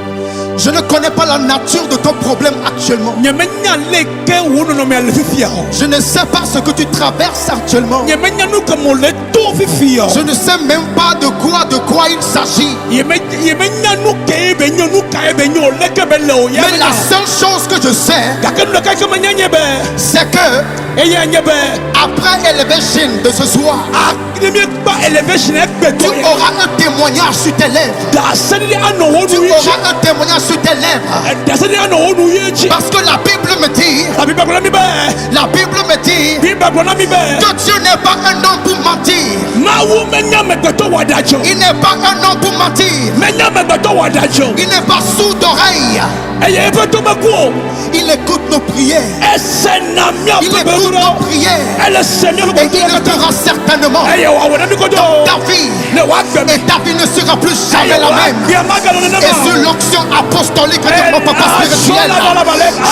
Speaker 2: Je ne connais pas la nature de ton problème actuellement.
Speaker 1: Nyemenya le ke wo nɔnɔmea le fifia o.
Speaker 2: Je ne sais pas ce que tu traverses actuellement.
Speaker 1: Nyemenya nu ke mo le to kpɔ fifi
Speaker 2: Je
Speaker 1: yɔ
Speaker 2: ne sais même pas de quoi, de quoi il s'agit.
Speaker 1: ye me ye me nya nu ke be nye nu ka ye be nye o leke be le o ya
Speaker 2: Mais
Speaker 1: me
Speaker 2: la
Speaker 1: nya
Speaker 2: seule chose que je sais,
Speaker 1: gake nu ɖeka ke me nya nye be
Speaker 2: c'est que
Speaker 1: eya nye be
Speaker 2: après Elevation de ce soir,
Speaker 1: a ne mi kpa elevation
Speaker 2: tu
Speaker 1: egbetɔ ya
Speaker 2: auras un témoignage sur tes lèvres.
Speaker 1: ɖase ɖiɖi anɔ wo
Speaker 2: Tu
Speaker 1: nu yi dzi
Speaker 2: auras un témoignage sur tes lèvres.
Speaker 1: ɖase ɖiɖi anɔ wo nu yi dzi
Speaker 2: Parce que la Bible me dit,
Speaker 1: la Bible gblɔ na mi be
Speaker 2: la Bible me dit
Speaker 1: Bible gblɔ na mi be
Speaker 2: que Dieu n'est pas un homme pour mentir.
Speaker 1: Mawu menya amegbetɔ wòaɖadze o
Speaker 2: Il n'est pas un homme pour mentir.
Speaker 1: menya amegbetɔ wòaɖadze o
Speaker 2: Il n'est pas sourd d'oreille.
Speaker 1: eye eƒe to meku o
Speaker 2: Il écoute nos prières.
Speaker 1: esena
Speaker 2: Il
Speaker 1: míaƒe
Speaker 2: écoute
Speaker 1: gbedodoɖa
Speaker 2: nos prières.
Speaker 1: ele se míaƒe
Speaker 2: Et il
Speaker 1: gbedodoɖa
Speaker 2: le fera certainement.
Speaker 1: eye wòawɔ na mi godoo
Speaker 2: Ta vie
Speaker 1: ne wòagbe mi
Speaker 2: et ta vie ne sera plus jamais
Speaker 1: eye
Speaker 2: la même.
Speaker 1: wòagbea maganɔ
Speaker 2: Et
Speaker 1: nenema
Speaker 2: sur l'onction apostolique de mon papa spirituel,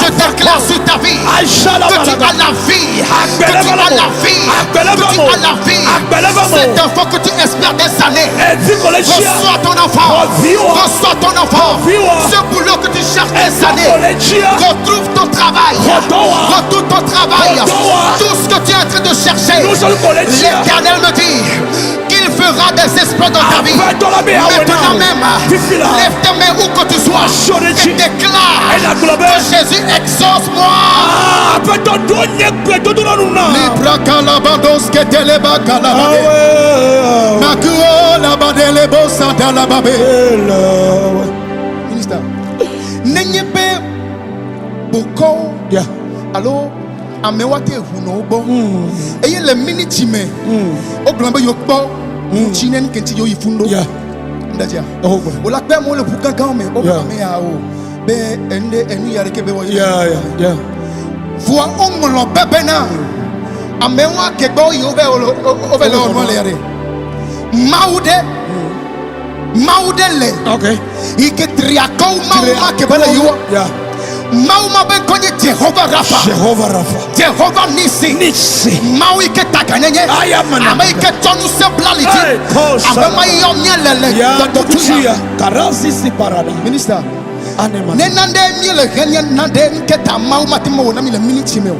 Speaker 2: je déclare sur ta vie que tu as la vie, que tu as la vie, que tu as la vie. Cet enfant que tu espères des années,
Speaker 1: evi ko le tsia
Speaker 2: reçois ton enfant, reçois ton enfant. Ce boulot que tu cherches des
Speaker 1: ko
Speaker 2: années,
Speaker 1: le tsia
Speaker 2: retrouve ton travail, retrouve ton travail. Tout ce que tu es en train de chercher,
Speaker 1: nusɔlu ko le tsia
Speaker 2: l'Éternel me dit qu'il fera des exploits dans ta vie.
Speaker 1: aƒetɔ la be awɔ
Speaker 2: Maintenant
Speaker 1: na
Speaker 2: même,
Speaker 1: wo fifi la
Speaker 2: lève tes mains où que tu sois
Speaker 1: Aṣọ ɖe
Speaker 2: et
Speaker 1: dzi
Speaker 2: déclare
Speaker 1: ena gblɔ be
Speaker 2: que Jésus exauce-moi.
Speaker 1: aƒetɔ ɖo nye gbedodoɖa nu na.
Speaker 2: Ministre, nenye be bokɔwo
Speaker 1: Yeah.
Speaker 2: alo amewo ate ʋu nɔ wo gbɔ eye le miniti me wogblɔ be yewo kpɔ ŋuti ne nuke ŋuti yewo yi funu ɖo
Speaker 1: Yeah.
Speaker 2: ŋdedzia
Speaker 1: Oh, boy.
Speaker 2: wòle akpe amewo le ʋu gãgãwo me wogblɔ
Speaker 1: Yeah.
Speaker 2: ame ya o be enu ɖe enu ya ɖeke be wɔ
Speaker 1: Yeah, yeah, yeah.
Speaker 2: Vɔa woŋlɔ be bena amewo ake gbɔ yi wove wove le wɔnɔ le ya ɖe mawu ɖe mawu ɖe le
Speaker 1: Okay.
Speaker 2: yi ke triakɔwo mawu ma ke be le yiwɔ
Speaker 1: Yeah.
Speaker 2: mawu ma be ŋkɔ nye jehova rafa
Speaker 1: Jehovah Rapha.
Speaker 2: jehova nisi
Speaker 1: Nisi.
Speaker 2: mawu yi ke taganyenye
Speaker 1: Aya mana.
Speaker 2: ame yi ke tsɔ ŋusẽ bla li dzi
Speaker 1: Hey, kosa.
Speaker 2: ame ma yɔ mía le le
Speaker 1: Ya
Speaker 2: dɔdɔtuya
Speaker 1: tuya. Karasi si parada.
Speaker 2: minista
Speaker 1: Anema.
Speaker 2: ne nane míele he nye nane ŋke ta mawu mate ma wɔ na mi le miniti me o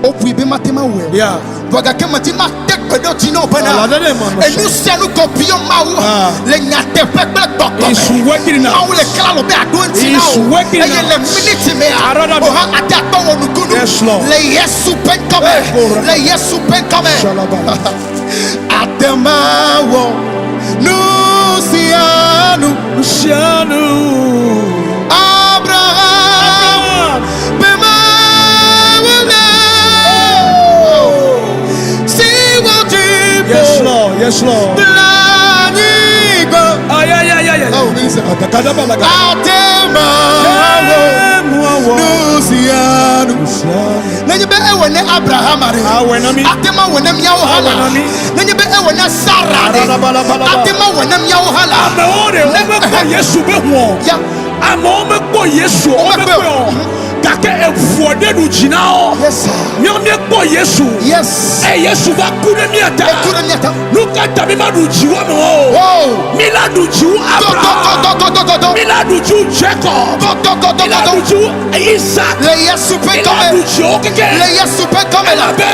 Speaker 2: wobui be mate ma wɔe o
Speaker 1: Yeah.
Speaker 2: vɔ gake meti ma te gbe ɖe dzi na wo bena
Speaker 1: Ala ɖe ma nɔ
Speaker 2: enu sia nu kɔ biɔ mawu
Speaker 1: Ah.
Speaker 2: le nyateƒe kple gbɔgbɔ
Speaker 1: It's
Speaker 2: me
Speaker 1: working now.
Speaker 2: mawu le klalo be aɖo ŋuti na
Speaker 1: It's
Speaker 2: wo
Speaker 1: working
Speaker 2: eye
Speaker 1: now.
Speaker 2: le miniti mea
Speaker 1: Arada me.
Speaker 2: o hã ate akpɔ wɔ nukunu
Speaker 1: Yes, Lord.
Speaker 2: le yesu ƒe ŋkɔme
Speaker 1: Eh, kora.
Speaker 2: le yesu ƒe ŋkɔme
Speaker 1: Shalaba.
Speaker 2: atemawɔ nu sia nu
Speaker 1: Sianu.
Speaker 2: abraham be mawu le si wo dzi
Speaker 1: Yes, Lord. Yes, Lord.
Speaker 2: Blanyigba.
Speaker 1: Ay, ay, ay, ay, ay.
Speaker 2: Oh, minister.
Speaker 1: Kadabalaga.
Speaker 2: Atemawo nusianu. Nenye be ewɔ ne Abraham ɖe.
Speaker 1: Awɔ na mi.
Speaker 2: Atema wɔ ne míawo hã la.
Speaker 1: Awɔ na mi.
Speaker 2: Nenye be ewɔ ne Sara ɖe.
Speaker 1: Arabalabalaba.
Speaker 2: Atema wɔ ne míawo hã la.
Speaker 1: Amewo ɖe womekpɔ Yesu be ʋu o.
Speaker 2: Ya.
Speaker 1: Amewo mekpɔ Yesu o,
Speaker 2: Womekpɔe
Speaker 1: womekpɔe
Speaker 2: o.
Speaker 1: o. Gake eʋua ɖe ɖu dzi na wo.
Speaker 2: Yes sir.
Speaker 1: Míawo míekpɔ Yesu.
Speaker 2: Yes.
Speaker 1: Eye Yesu va ku ɖe mía ta.
Speaker 2: Eku ɖe mía ta.
Speaker 1: Nu ka ta mi ma ɖu dzi wo amewo o?
Speaker 2: Wow.
Speaker 1: Mi la ɖu dzi wu Abraham.
Speaker 2: Gogogogogogogo.
Speaker 1: Mi la ɖu dzi wu Jacob. Mi la
Speaker 2: Gogogogogogo.
Speaker 1: ɖu dzi wu Isaac.
Speaker 2: Le Yesu ƒe
Speaker 1: Mi la
Speaker 2: ŋkɔme.
Speaker 1: ɖu dzi wo keke.
Speaker 2: Le Yesu ƒe ŋkɔme la.
Speaker 1: Elabe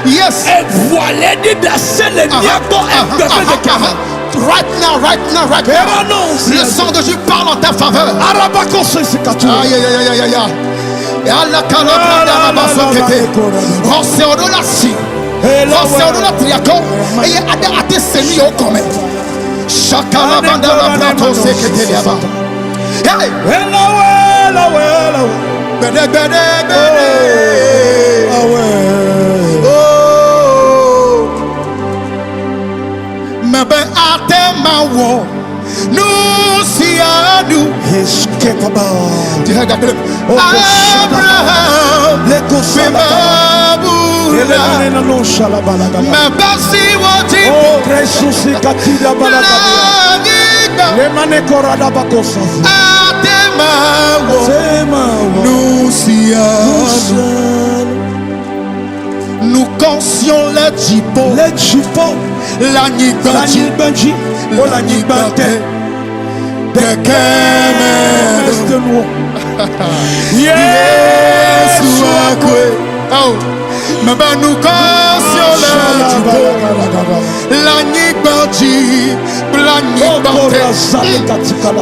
Speaker 2: Yes.
Speaker 1: eʋua le ɖi ɖase le mía gbɔ egbe ƒe ŋkeke me.
Speaker 2: Right now, right now, right now.
Speaker 1: Era non.
Speaker 2: Le sang de Jésus parle en ta faveur.
Speaker 1: Arabako sesikatu.
Speaker 2: Aïe, aïe, aïe, aïe, aïe, aïe. Alla kalabra da la basokete. Rɔsewo la si. Rɔsewo la triako. Eye ade ate senu yewo gɔme. Shakalabanda la brato sekete liaba. Hey!
Speaker 1: Elawe, elawe, elawe.
Speaker 2: Gbede, gbede, gbede.
Speaker 1: Awe.
Speaker 2: Oh. Mebe ate ma wɔ nu sia nu.
Speaker 1: He's capable.
Speaker 2: Abraham
Speaker 1: Leko salakaba.
Speaker 2: bemabula.
Speaker 1: Elemane no shalabalagaba.
Speaker 2: Mebe si wo dzi
Speaker 1: Oh, Christus sikatida balagaba.
Speaker 2: l'anyigba.
Speaker 1: Lemane korada bakosa.
Speaker 2: Ate ma wɔ
Speaker 1: Sema wo.
Speaker 2: nu sia nu. Nu kɔnsiɔn le dziƒo.
Speaker 1: Le dziƒo,
Speaker 2: L'anyigba dzi.
Speaker 1: l'anyigba dzi, o l'anyigba te.
Speaker 2: Ɖeke me.
Speaker 1: Este nu. Yesu
Speaker 2: Yesu akɔe. Oh. Mebe nu ka siwo le dziƒo, le anyigba dzi kple anyigba te.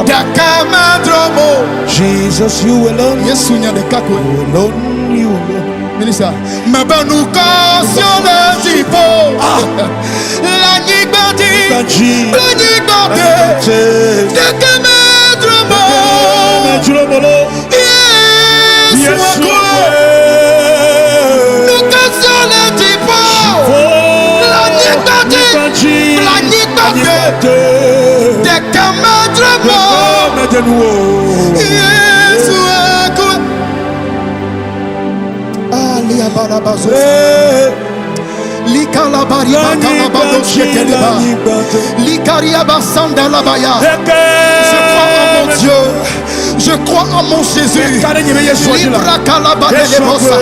Speaker 2: Ɖeka medrom o.
Speaker 1: Jesus, you alone.
Speaker 2: Yesu nye ɖeka koe.
Speaker 1: You alone, you alone.
Speaker 2: Minister. Mebe nu ka siwo le dziƒo, le anyigba dzi kple anyigba te. Ɖeka medrom o. Yesu koe. Nu ka siwo le dziƒo, le anyigba dzi kple anyigba te. Ɖeka medrom o. Yesu koe. Aliabarabazo. Likalabaribakalabadoshekeleba. Likariabasandalabaya. Je crois en mon Dieu. Je crois en mon Jésus. Librakalabadelebosa.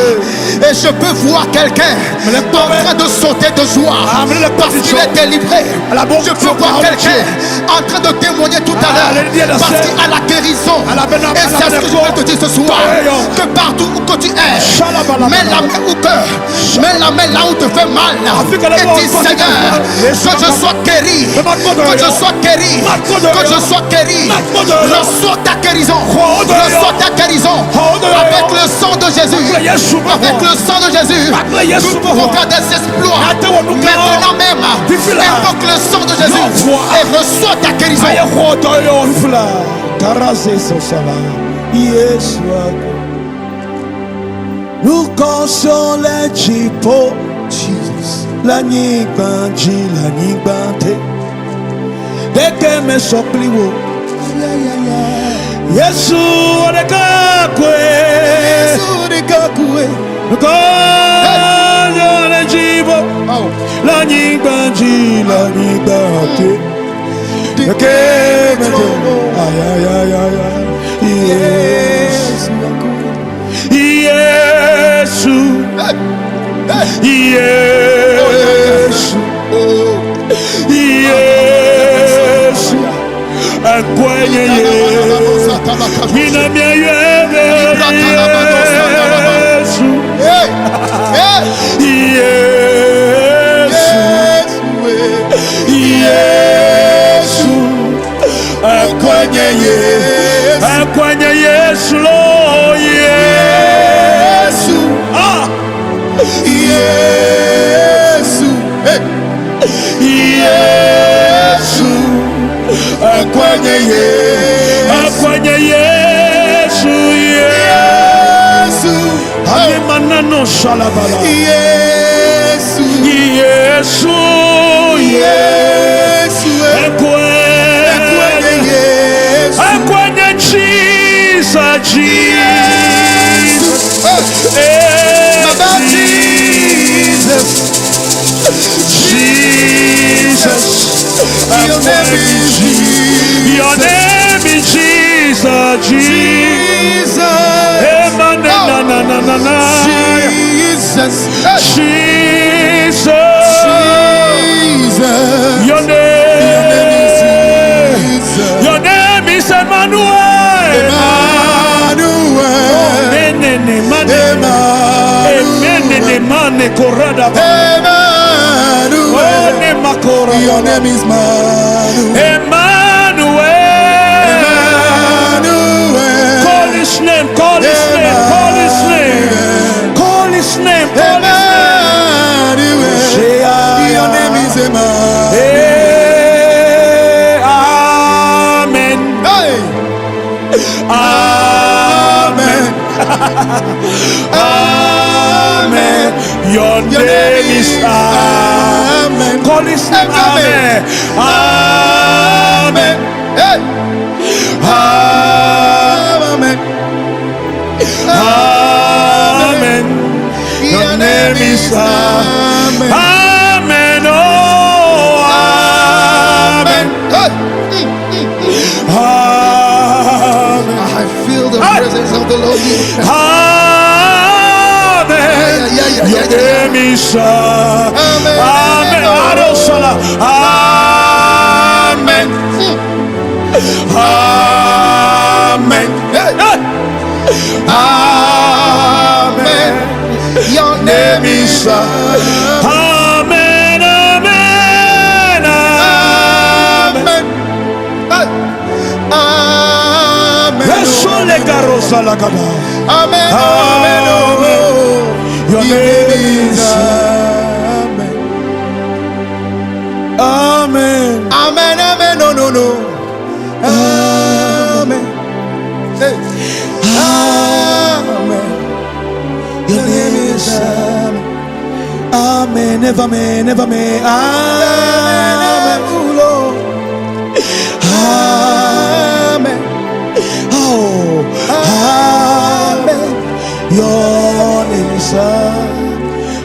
Speaker 2: Et je peux voir quelqu'un en train de sauter de joie parce qu'il est délivré. Je peux voir quelqu'un en train de témoigner tout à l'heure parce qu'il a la guérison. Et c'est ce que je vais te dire ce soir: que partout où que tu es, mets la main au cœur, mets la main là où te fait mal et dis: Seigneur, que je sois guéri, que je sois guéri, que je sois guéri. Reçois ta guérison, reçois ta guérison avec le sang de Jésus. Avec le sang de Jésus, nous pouvons faire des exploits. Maintenant même, invoque le sang de Jésus et reçois ta guérison.
Speaker 1: Yesu ako. Nukɔsɔ le dziƒo,
Speaker 2: Jesus.
Speaker 1: le anyigba dzi, le anyigba te. Ɖeke mesɔ kpli wo. Yesu ɖeka koe. Nukɔsɔ le dziƒo,
Speaker 2: Oh.
Speaker 1: le anyigba dzi, le anyigba te. Ɖeke medze. Ay, ay, ay, ay, ay. Yesu. Yesu. Yesu. Yesu. Akwenye Yesu. Mina miayebe Yesu.
Speaker 2: Hey! Hey!
Speaker 1: Yesu. Yesu. Akwenye Yesu. Akwenye Yesu lo Yesu. Ah.
Speaker 2: Yesu. Hey!
Speaker 1: Yesu.
Speaker 2: Akwenye Yesu.
Speaker 1: Akwenye Yesu. Yesu.
Speaker 2: Yesu.
Speaker 1: Ayemanano shalabala.
Speaker 2: Yesu.
Speaker 1: Yesu.
Speaker 2: Yesu.
Speaker 1: Ekwenye.
Speaker 2: Akwenye Yesu.
Speaker 1: Ekwenye Jesus. Jesus.
Speaker 2: Hey!
Speaker 1: Eh,
Speaker 2: Baba Jesus.
Speaker 1: Jesus.
Speaker 2: Your name is Jesus.
Speaker 1: Your name is Jesus. Jesus.
Speaker 2: Jesus.
Speaker 1: Emane na na na na na.
Speaker 2: Jesus. Hey!
Speaker 1: Jesus.
Speaker 2: Jesus.
Speaker 1: Your
Speaker 2: Your name is
Speaker 1: name.
Speaker 2: Jesus.
Speaker 1: Your name is Emmanuel.
Speaker 2: Emmanuel.
Speaker 1: Menene mane. Emenene
Speaker 2: Emmanuel.
Speaker 1: mane korada.
Speaker 2: Emmanuel.
Speaker 1: One makora.
Speaker 2: Your name is Emmanuel.
Speaker 1: Emmanuel.
Speaker 2: Emmanuel.
Speaker 1: Call his name. Call his name. Call his name. Call his name. Call his name.
Speaker 2: Emmanuel. Your name is Emmanuel.
Speaker 1: Eh, Amen.
Speaker 2: Hey.
Speaker 1: Amen. Amen. Your
Speaker 2: Your
Speaker 1: name is Amen.
Speaker 2: Amen.
Speaker 1: Call his name.
Speaker 2: Amen.
Speaker 1: Amen.
Speaker 2: Amen. Hey.
Speaker 1: Amen.
Speaker 2: Amen.
Speaker 1: Amen. Your name is
Speaker 2: Amen.
Speaker 1: Amen. Oh, Amen.
Speaker 2: Hey.
Speaker 1: Amen.
Speaker 2: I feel the
Speaker 1: Hey.
Speaker 2: presence of the Lord here.
Speaker 1: Amen.
Speaker 2: Yeah, yeah, yeah,
Speaker 1: Your
Speaker 2: yeah, yeah.
Speaker 1: name is Amen.
Speaker 2: Amen.
Speaker 1: Arosala. Amen. Amen.
Speaker 2: Hey.
Speaker 1: Amen.
Speaker 2: Your name
Speaker 1: name is Amen, Amen, Amen.
Speaker 2: Amen. Amen.
Speaker 1: Esole karosa la kada.
Speaker 2: Amen. Amen.
Speaker 1: Amen. Your name is
Speaker 2: Amen.
Speaker 1: Amen.
Speaker 2: Amen. Amen. No, no, no. Amen. Hey. Amen.
Speaker 1: Your name is
Speaker 2: Amen.
Speaker 1: Amen. Never me, never me. Amen.
Speaker 2: Amen.
Speaker 1: Oh, Amen. Your name is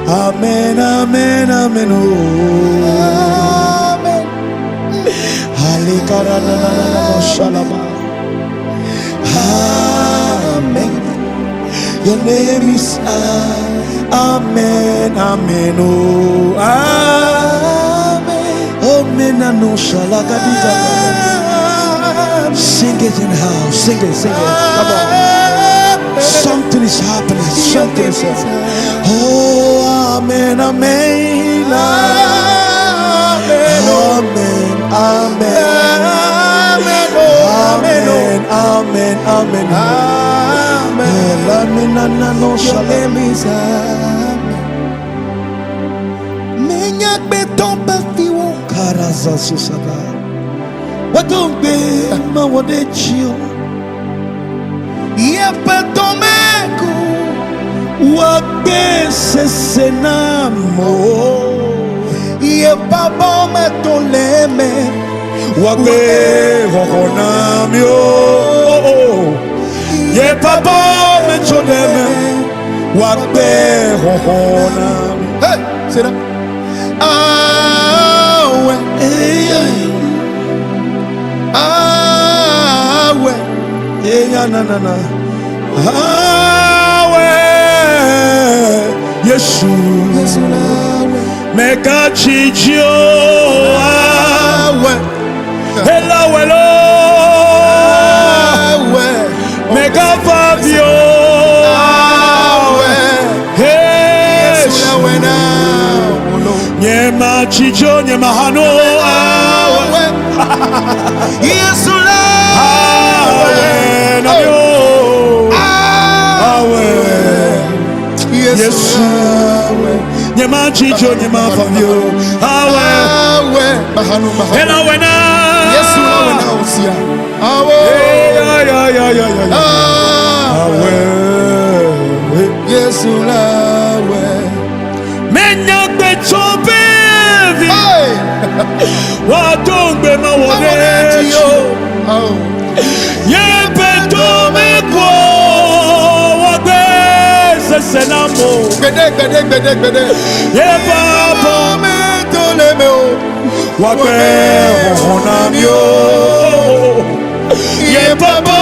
Speaker 1: Amen. Amen. Amen. Oh.
Speaker 2: Amen.
Speaker 1: Alikarananana-shalama. Amen. Your name is Amen. Amen. Oh, Amen. Amen. Ano shalagadita. Sing it in the house. Sing it. Sing it. Come on. Something is happening. Something is happening. Oh, amen. Amen. Amen. Amen. Amen. Amen. Amen.
Speaker 2: Amen.
Speaker 1: Amen.
Speaker 2: Your name is Amen. Menya gbetɔ be fiwo.
Speaker 1: Karaza susaba. Wadongbe ma wode chio.
Speaker 2: Yeƒe dɔme ku.
Speaker 1: Wagbe sese na mo.
Speaker 2: Yeƒe abɔ me to le eme.
Speaker 1: Wagbe xɔxɔ na mi o. Ye papa me tso ɖe me. Wagbe xɔxɔ na mi.
Speaker 2: Hey, c'est là. Ah ouais,
Speaker 1: Eya,
Speaker 2: ah ouais.
Speaker 1: eya na na na. Awe, Yesu.
Speaker 2: Yesu la ouais.
Speaker 1: Meka chichi o.
Speaker 2: Ah ouais,
Speaker 1: Elawelo.
Speaker 2: ah ouais.
Speaker 1: Meka fabio.
Speaker 2: Ah ouais. Yesu la
Speaker 1: Yesu.
Speaker 2: ouais na. Olo.
Speaker 1: Nyema chicho nyema hano.
Speaker 2: Ah ouais. Yesu la
Speaker 1: Awe
Speaker 2: ouais.
Speaker 1: na yo.
Speaker 2: Ah
Speaker 1: Awe.
Speaker 2: Yesu
Speaker 1: Yesu.
Speaker 2: la ouais.
Speaker 1: Nyema chicho nyema fabio. Awe.
Speaker 2: Ah ouais. Bahanu bahanu.
Speaker 1: Elawe na.
Speaker 2: Yesu la ouais na aussi. Ah ouais.
Speaker 1: Ya ya ya ya ya.
Speaker 2: Ah
Speaker 1: Awe.
Speaker 2: Yesu la ouais.
Speaker 1: Menya gbetso bevi.
Speaker 2: Hey.
Speaker 1: Wadongbe ma wode
Speaker 2: Awo. Oh.
Speaker 1: Yepe to me ko. Wagbe sese na mo.
Speaker 2: Gbede gbede gbede gbede.
Speaker 1: Ye papa.
Speaker 2: Ame to le me o.
Speaker 1: Wagbe xɔxɔ na mi o. Ye papa.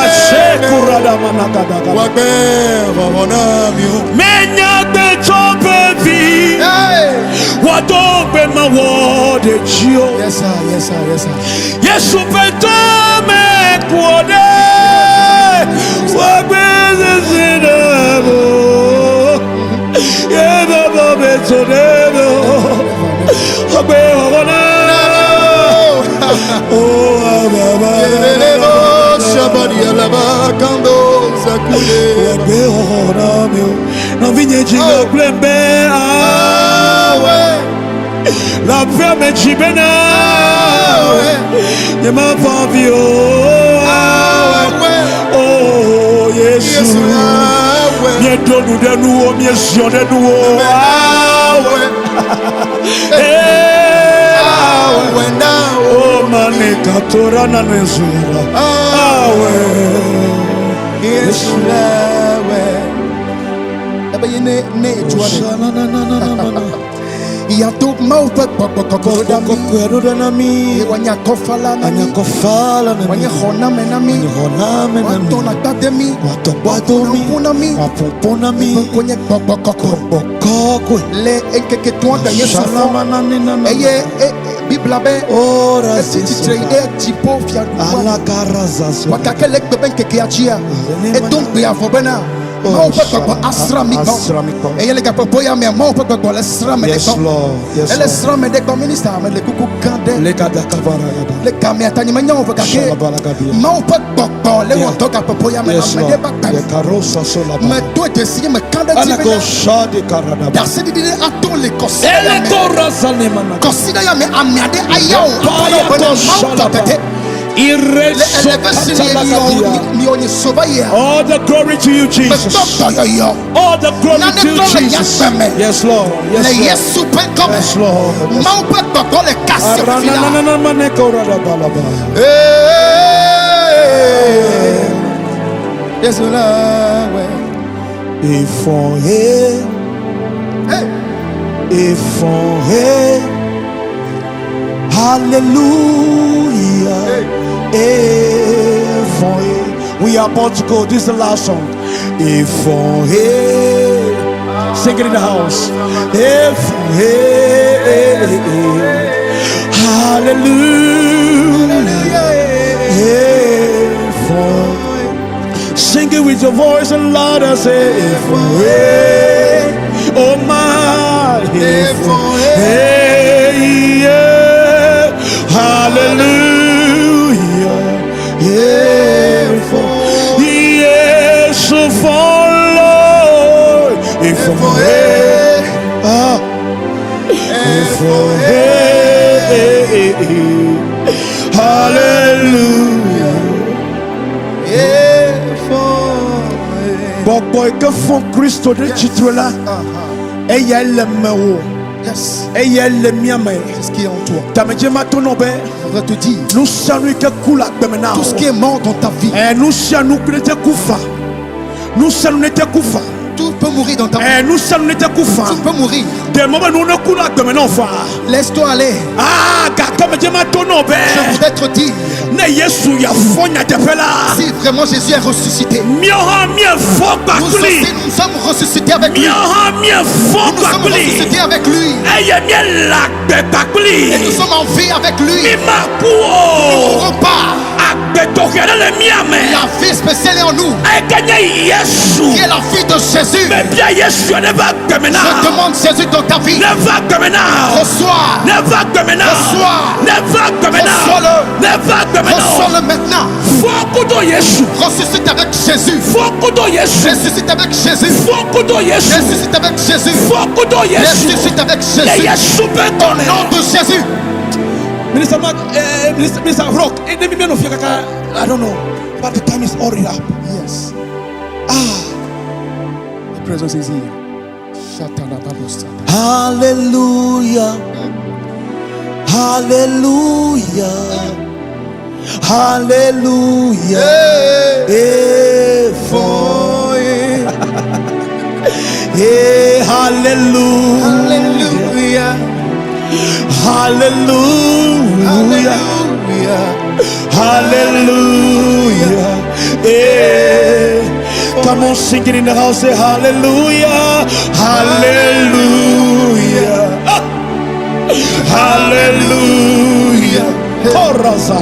Speaker 1: Asekurada manakadaka.
Speaker 2: Wagbe xɔxɔ na mi o.
Speaker 1: Menya gbetso bevi.
Speaker 2: Hey.
Speaker 1: Wadongbe ma wode tsi o.
Speaker 2: Yes sir, yes sir, yes sir.
Speaker 1: Yesu ƒe tome kuo ɖe wagbe sese ɖe mo. Ye baba me tso ɖe mo. Wagbe xɔxɔ na. O baba.
Speaker 2: Yelelebo shabadi alaba kando zakule.
Speaker 1: Wagbe xɔxɔ na mi o. Nɔvinye dzi
Speaker 2: Oh.
Speaker 1: le kple be
Speaker 2: Awe.
Speaker 1: La ƒe me dzi bena.
Speaker 2: Awe.
Speaker 1: Nye ma fa vi o.
Speaker 2: Awe.
Speaker 1: Oh
Speaker 2: Yesu
Speaker 1: Yesu.
Speaker 2: awe.
Speaker 1: Míeɖo nu ɖe nuwo, míeziɔ ɖe nuwo.
Speaker 2: Awe.
Speaker 1: Ee,
Speaker 2: Awe na o.
Speaker 1: O mane katora na nezura. Awe.
Speaker 2: Yesu awe. Ebe ye ne ne etua de.
Speaker 1: Shala na na na na na na.
Speaker 2: Ìyàtọ̀ Mawu ƒe gbɔgbɔ kɔkɔe ɖa mi.
Speaker 1: Kɔkɔe ɖo ɖe na mi.
Speaker 2: Eye wòanye akɔfala na mi.
Speaker 1: Anyakɔfala na mi.
Speaker 2: Wòanye xɔname na mi.
Speaker 1: Xɔname na mi.
Speaker 2: Wòatɔ nàgbade mi.
Speaker 1: Wòatɔgbado mi.
Speaker 2: Wòaƒo na mi.
Speaker 1: Wòaƒoƒo na mi.
Speaker 2: Eƒe ŋkɔe nye gbɔgbɔ kɔkɔe.
Speaker 1: Gbɔgbɔ kɔkɔe.
Speaker 2: Le ŋkeke tɔ̃a gbe Yesu fɔ.
Speaker 1: Shalama na ni na na.
Speaker 2: Eye e, e, Biblia be
Speaker 1: Ora
Speaker 2: esi tsitre yi ɖe dziƒo fiaɖuƒea.
Speaker 1: Alakarazazo.
Speaker 2: Vɔ gake le egbe be ŋkekea dzia, edo ŋugbe avɔ bena Mawu ƒe gbɔgbɔ asrã mi kpɔ.
Speaker 1: Asrã mi kpɔ.
Speaker 2: Eye le gaƒoƒo ya mea, Mawu ƒe gbɔgbɔ le srã ame ɖe
Speaker 1: Yes,
Speaker 2: gbɔ.
Speaker 1: Lord. Yes,
Speaker 2: Ele
Speaker 1: Lord.
Speaker 2: srã ame ɖe gbɔ, minista, mele kuku gã ɖe.
Speaker 1: Legadakavarayada.
Speaker 2: Le gamea ta nye menya wo ƒe gake
Speaker 1: Shalabalagadia.
Speaker 2: Mawu ƒe gbɔgbɔ le wɔ
Speaker 1: Yeah.
Speaker 2: dɔ gaƒoƒo ya me
Speaker 1: Yes,
Speaker 2: ame ɖe
Speaker 1: Lord.
Speaker 2: va gbe.
Speaker 1: Yekarosa solaba.
Speaker 2: Medo dzesi ye meka ɖe dzi
Speaker 1: Alako
Speaker 2: bena
Speaker 1: shadi karadaba.
Speaker 2: ɖaseɖiɖi ɖe ato le kɔsiɖa ya me.
Speaker 1: Eletora zalemana.
Speaker 2: Kɔsiɖa ya me ame aɖe aya wò ato na wò bena
Speaker 1: Payato
Speaker 2: Mawu tɔ
Speaker 1: shalaba.
Speaker 2: tete. Le
Speaker 1: Ireso
Speaker 2: eleve si mi
Speaker 1: katalagadia.
Speaker 2: miwɔ nye so va yia.
Speaker 1: All the glory to you,
Speaker 2: Metɔ
Speaker 1: Jesus.
Speaker 2: dɔyɔyɔ
Speaker 1: All the glory
Speaker 2: Nane
Speaker 1: to you,
Speaker 2: tɔ le
Speaker 1: Jesus.
Speaker 2: nyagbe me.
Speaker 1: Yes, Lord.
Speaker 2: le
Speaker 1: Yes, Lord.
Speaker 2: Yesu ƒe ŋkɔme.
Speaker 1: Yes, Lord. Yes.
Speaker 2: Mawu ƒe gbɔgbɔ le kasi fi la.
Speaker 1: Aranananamaneko-radabalaba.
Speaker 2: Ee, Yesu la wɛ.
Speaker 1: Ifon he,
Speaker 2: Hey.
Speaker 1: ifon he, hallelujah. Ifon he. We are about to go. This is the last song. Ifon he, sing it in the house. Ifon he, hallelujah. Ifon. Sing it with your voice and louder. Say, if oh my, if hey, yeah, hallelujah, if yes, for Lord, if ah, if hey, hallelujah. Gbɔgbɔ yi ke fɔ Kristo ɖe tsitre la, eyae le mewò,
Speaker 2: Yes,
Speaker 1: eyae le mía me.
Speaker 2: c'est ce qui est en toi.
Speaker 1: Tamedze ma to nɔ be
Speaker 2: Je voudrais te dire,
Speaker 1: nu sia nu yi ke ku le agbe me na
Speaker 2: tout ce
Speaker 1: wò.
Speaker 2: qui est mort dans ta vie,
Speaker 1: Ɛ nu sia nu ne te ku fa, nu sia nu ne te ku fa,
Speaker 2: tout peut mourir dans ta vie.
Speaker 1: ɛ nu sia nu ne te ku fa.
Speaker 2: Tout peut mourir.
Speaker 1: Ɖe mɔ be nu ne ku le agbe me na wò fa.
Speaker 2: Laisse-toi aller.
Speaker 1: Aa gake medze ma to nɔ be
Speaker 2: Je voudrais te dire,
Speaker 1: ne Yesu ya fɔ nyateƒe la,
Speaker 2: si vraiment Jésus est ressuscité,
Speaker 1: míawo hã míefɔ
Speaker 2: nous
Speaker 1: kpakpli.
Speaker 2: aussi nous sommes ressuscités avec lui.
Speaker 1: Míawo hã míefɔ
Speaker 2: Nous sommes
Speaker 1: kpakpli.
Speaker 2: ressuscités avec lui.
Speaker 1: Eye míele agbe kpakpli.
Speaker 2: Et nous sommes en vie avec lui.
Speaker 1: Mi ma ku
Speaker 2: Nous ne
Speaker 1: o.
Speaker 2: mourrons pas.
Speaker 1: Agbe tɔxɛ ɖe le mía me.
Speaker 2: La vie spéciale est en nous,
Speaker 1: Eyi ke nye Yesu.
Speaker 2: qui est la vie de Jésus.
Speaker 1: Mebia Yesu ne va agbe me na.
Speaker 2: Je demande Jésus dans ta vie.
Speaker 1: Ne va agbe me na.
Speaker 2: Reçois.
Speaker 1: Ne va agbe me na.
Speaker 2: Reçois.
Speaker 1: Ne va agbe me na.
Speaker 2: Reçois-le.
Speaker 1: Ne va agbe me na.
Speaker 2: Reçois-le maintenant.
Speaker 1: Fɔ kudo Yesu.
Speaker 2: Ressuscite avec Jésus.
Speaker 1: Fɔ kudo Yesu.
Speaker 2: Ressuscite avec Jésus.
Speaker 1: Fɔ kudo Yesu.
Speaker 2: Ressuscite avec Jésus.
Speaker 1: Fɔ kudo Yesu.
Speaker 2: Ressuscite avec
Speaker 1: Le
Speaker 2: Jésus.
Speaker 1: Yesu ƒe
Speaker 2: Au
Speaker 1: ŋkɔme.
Speaker 2: nom de Jésus.
Speaker 1: Minister Mark, Minister Rock, eh, me no fear kaka, I don't know, but the time is already up.
Speaker 2: Yes.
Speaker 1: Ah,
Speaker 2: The presence is here. Shatalababosata.
Speaker 1: hallelujah, hallelujah, hallelujah. Eh, for, eh, hallelujah,
Speaker 2: Hallelujah.
Speaker 1: hallelujah.
Speaker 2: Hallelujah.
Speaker 1: Hallelujah. Eh. Come on, sing it in the house. Say hallelujah. Hallelujah. Ah. Hallelujah. Coraza.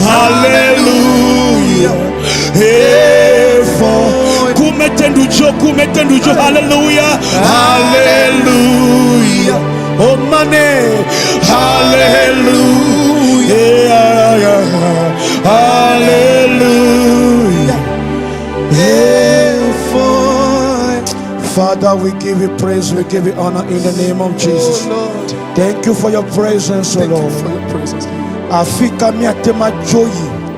Speaker 1: Hallelujah. Eh, for kumetendujo kumetendujo hallelujah. Hallelujah. Oh mane. Hallelujah. Yeah, yeah. Hallelujah. Yeah. Father, we give you praise, we give you honor in the name of Jesus.
Speaker 2: Oh Lord.
Speaker 1: Thank you for your presence, O
Speaker 2: Thank you
Speaker 1: Lord.
Speaker 2: for your presence.
Speaker 1: Afika miatema joyi.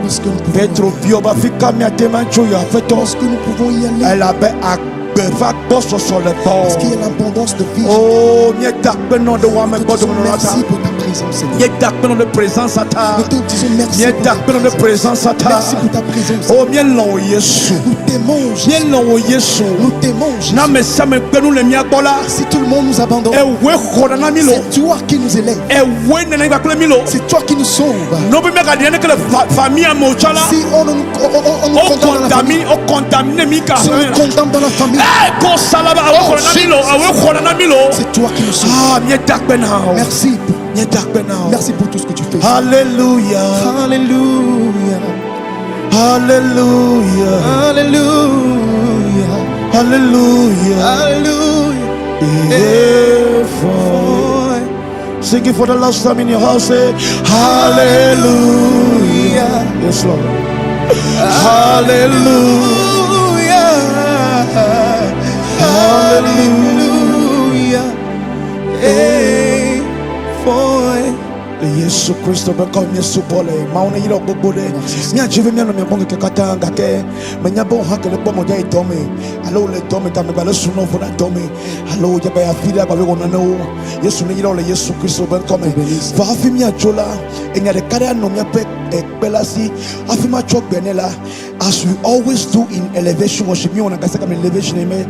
Speaker 2: Où est-ce que nous pouvons
Speaker 1: Petro bioba afika miatema joyi. Afetɔ
Speaker 2: Est-ce que nous pouvons y aller?
Speaker 1: elabe agbe va gbɔsɔsɔ le
Speaker 2: Est-ce qu'il y
Speaker 1: gbɔ.
Speaker 2: a l'abondance de vie?
Speaker 1: Oh, míeda akpe nɔ ɖe wò ame
Speaker 2: Nous te disons
Speaker 1: gbɔdɔmenɔla ta.
Speaker 2: merci pour ta présence, Seigneur.
Speaker 1: Míeda akpe nɔ ɖe présence ta.
Speaker 2: Nous te disons merci pour
Speaker 1: Míeda
Speaker 2: ta
Speaker 1: akpe nɔ ɖe
Speaker 2: présence.
Speaker 1: présence ta.
Speaker 2: Merci pour ta présence.
Speaker 1: Oh, míelɔ̃ wò Yesu.
Speaker 2: Nous t'aimons, Jésus.
Speaker 1: Míelɔ̃ wò Yesu.
Speaker 2: Nous t'aimons, Jésus.
Speaker 1: Na ame sia ame gbe nu le mía gbɔ la,
Speaker 2: Si tout le monde nous abandonne,
Speaker 1: ewòe xɔna na mí lo.
Speaker 2: c'est toi qui nous élèves.
Speaker 1: Ewòe nana anyi kpakple mí lo.
Speaker 2: C'est toi qui nous sauves.
Speaker 1: No be míagaɖi naneke le famille me o tsã la,
Speaker 2: Si on nous, on nous
Speaker 1: o
Speaker 2: condamne dans la famille,
Speaker 1: condamne, o condamne mí ka.
Speaker 2: si on nous condamne dans la famille,
Speaker 1: Eh, ko salaba, awòe xɔna na mí lo, awòe xɔna na mí lo.
Speaker 2: c'est toi qui nous sauves.
Speaker 1: Ah, míeda akpe na wò.
Speaker 2: Merci.
Speaker 1: Míeda akpe na wò.
Speaker 2: Merci pour tout ce que tu fais.
Speaker 1: Hallelujah.
Speaker 2: Alléluia.
Speaker 1: Hallelujah.
Speaker 2: Alléluia.
Speaker 1: Hallelujah.
Speaker 2: Hallelujah.
Speaker 1: Yeah, for Sing it for the last time in your house. Say, Hallelujah. Yes, Lord. Hallelujah.
Speaker 2: Hallelujah. Hey, for
Speaker 1: Le Yesu Kristo be ŋkɔ míesubɔ le Mawu ne yra wò gbogbo ɖe. Míadzi be míanɔ mia gbɔ ŋkeke katã gake menya be wò hã ke le kpɔ mɔ dza yi dɔ me alo wò le dɔ me ta megba le su nɔ vo ɖe dɔ me alo wò dze be afi ɖe agba be wɔ nanewo. Yesu ne yra wò le Yesu Kristo be ŋkɔ me. Vɔ hafi míadzo la, enya ɖeka ɖe anɔ míaƒe ekpe la si hafi matsɔ gbe nɛ la. As we always do in Elevation Worship, míewɔna gasiagame Elevation eme.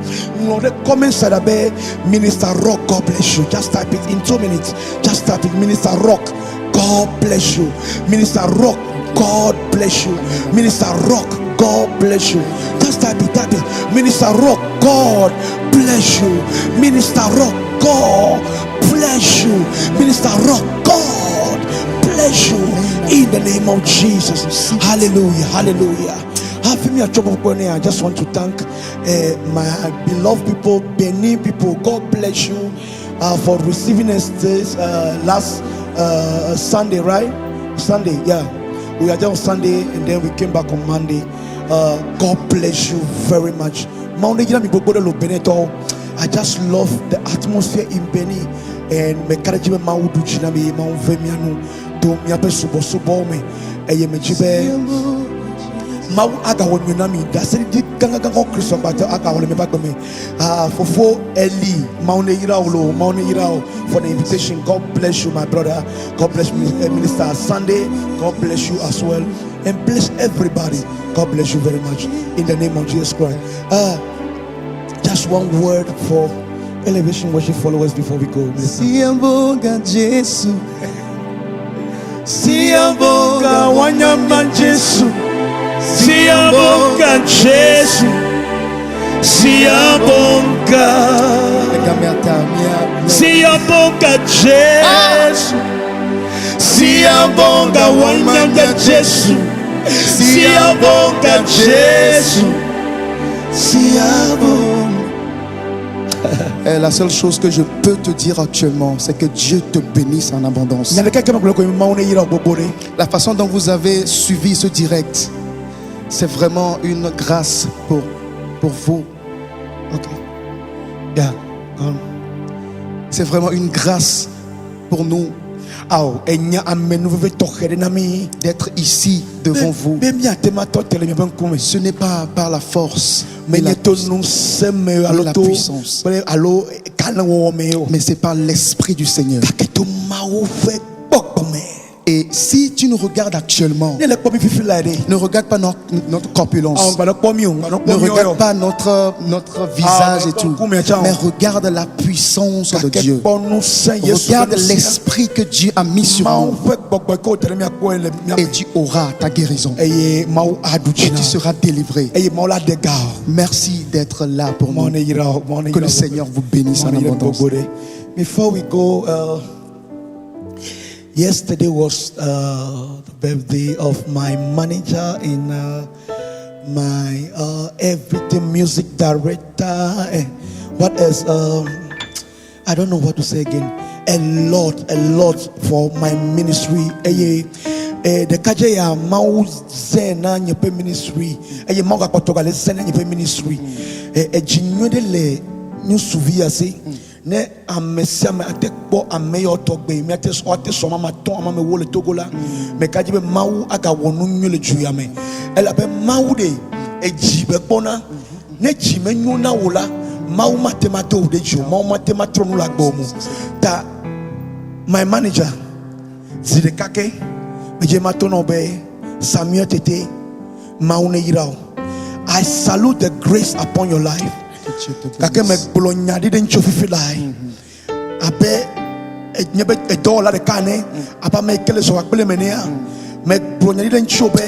Speaker 1: Ŋlɔ ɖe comment side abe Minister Rock, God bless you. Just type it in 2 minutes. Just type it, Minister Rock, God bless you. Minister Rock, God bless you. Minister Rock, God bless you. Just type it, type it. Minister Rock, God bless you. Minister Rock, God bless you. Minister Rock, God bless you. In the name of Jesus. Hallelujah. Hallelujah. Hafi míatsɔ kpɔkpɔ ne, I just want to thank my beloved people, Benin people. God bless you for receiving us this last Sunday, right? Sunday, yeah. We are there on Sunday and then we came back on Monday. God bless you very much. Mawu ne yra mi gbogbo ɖe lo Benin tɔwo. I just love the atmosphere in Benin and meka ɖe dzi be Mawu ɖu dzi na mi, Mawu ve mia nu to miaƒe subɔsubɔwo me eye medzi be Mawu agawɔ nyui na mi ɖaseɖiɖi gãgãgã Kristo agbadɔ agawɔ le miaƒe agbe me. Ah, fofo Eli, Mawu ne yra wò lo, Mawu ne yra wò for the invitation. God bless you, my brother. God bless you, Minister Sunday. God bless you as well and bless everybody. God bless you very much in the name of Jesus Christ. Just one word for Elevation Worship followers before we go, Minister.
Speaker 2: Siyabonga Jesu.
Speaker 1: Siyabonga wanyama Jesu. Siyabonga Jesu. Siyabonga. Siyabonga Jesu. Siyabonga wanyama Jesu. Siyabonga Jesu. Siyabonga.
Speaker 2: Eh, la seule chose que je peux te dire actuellement, c'est que Dieu te bénisse en abondance.
Speaker 1: Nya ɖeka ke megblɔ ko Mawu ne yra wò gbogbo ɖe.
Speaker 2: La façon dont vous avez suivi ce direct, c'est vraiment une grâce pour vous.
Speaker 1: Ok. Yeah.
Speaker 2: C'est vraiment une grâce pour nous
Speaker 1: Awo enya amenuveve tɔxɛ ɖe na mi.
Speaker 2: D'être ici devant vous.
Speaker 1: Be míate ma tɔ te le miaƒe ŋkume.
Speaker 2: Ce n'est pas par la force, mais, la,
Speaker 1: Menye to ŋusẽ me alo
Speaker 2: la
Speaker 1: to
Speaker 2: puissance.
Speaker 1: Kple alo kalẽwɔwɔ me o.
Speaker 2: Mais c'est par l'Esprit du Seigneur.
Speaker 1: Gake to Mawu ƒe gbɔgbɔ me.
Speaker 2: Et si tu nous regardes actuellement,
Speaker 1: Ne le kpɔ mi fifi la ɖe.
Speaker 2: Ne regarde pas notre corpulence.
Speaker 1: Awo gba kpɔ mi o. Gba
Speaker 2: Ne
Speaker 1: kpɔ mi o.
Speaker 2: regarde pas notre visage et tout. Mais regarde la puissance de
Speaker 1: Gake
Speaker 2: Dieu.
Speaker 1: Kpɔ ŋusẽ Yesu ƒe
Speaker 2: Regarde
Speaker 1: ŋusẽ.
Speaker 2: L'esprit que Dieu a mis sur
Speaker 1: Mawu
Speaker 2: nous.
Speaker 1: Ƒe gbɔgbɔ ke wòde ɖe mía kpɔ le mía
Speaker 2: Et
Speaker 1: me.
Speaker 2: tu auras ta guérison.
Speaker 1: Eye Mawu aɖu dzi
Speaker 2: Et
Speaker 1: na
Speaker 2: tu
Speaker 1: wò.
Speaker 2: Seras délivré.
Speaker 1: Eye Mawu la ɖe ga wò.
Speaker 2: Merci d'être là pour
Speaker 1: Mawu
Speaker 2: nous.
Speaker 1: ne yra wò. Mawu ne
Speaker 2: Que
Speaker 1: yra
Speaker 2: le
Speaker 1: wò.
Speaker 2: Seigneur vous bénisse en
Speaker 1: Mawu ne yra
Speaker 2: abondance.
Speaker 1: gbogbo ɖe. Before we go, yesterday was the birthday of my manager in my everything music director. Eh, what else? I don't know what to say again. A lot for my ministry. Eye, eh, ɖekadze ya Mawu zẽ na nye ƒe ministry eye Mawu gakpɔtɔ gale zẽ na nye ƒe ministry. Eh, edzi nyui ɖe le ŋutsuvi ya si ne ame sia ame ate kpɔ ame yawo tɔgbe míate woate sɔ ame atɔ̃ ame amewo le Togo la meka dzi be Mawu agawɔ nu nyui le du ya me elabe Mawu ɖe edzi be kpɔna ne dzi menyo na wò la Mawu mate ma do wò ɖe dzi o Mawu mate ma trɔ nu le agbe me o ta my manager zi ɖeka ke medze ma to na wò be Samuel Tete Mawu ne yra wò. I salute the grace upon your life.
Speaker 2: Que Dieu te
Speaker 1: Gake
Speaker 2: bénisse.
Speaker 1: Megblɔ nya ɖi ɖe ŋuti fifi lae abe nye be edɔwɔla ɖeka ene abe ame yi ke le zɔ kple me nea megblɔ nya ɖi ɖe ŋuti be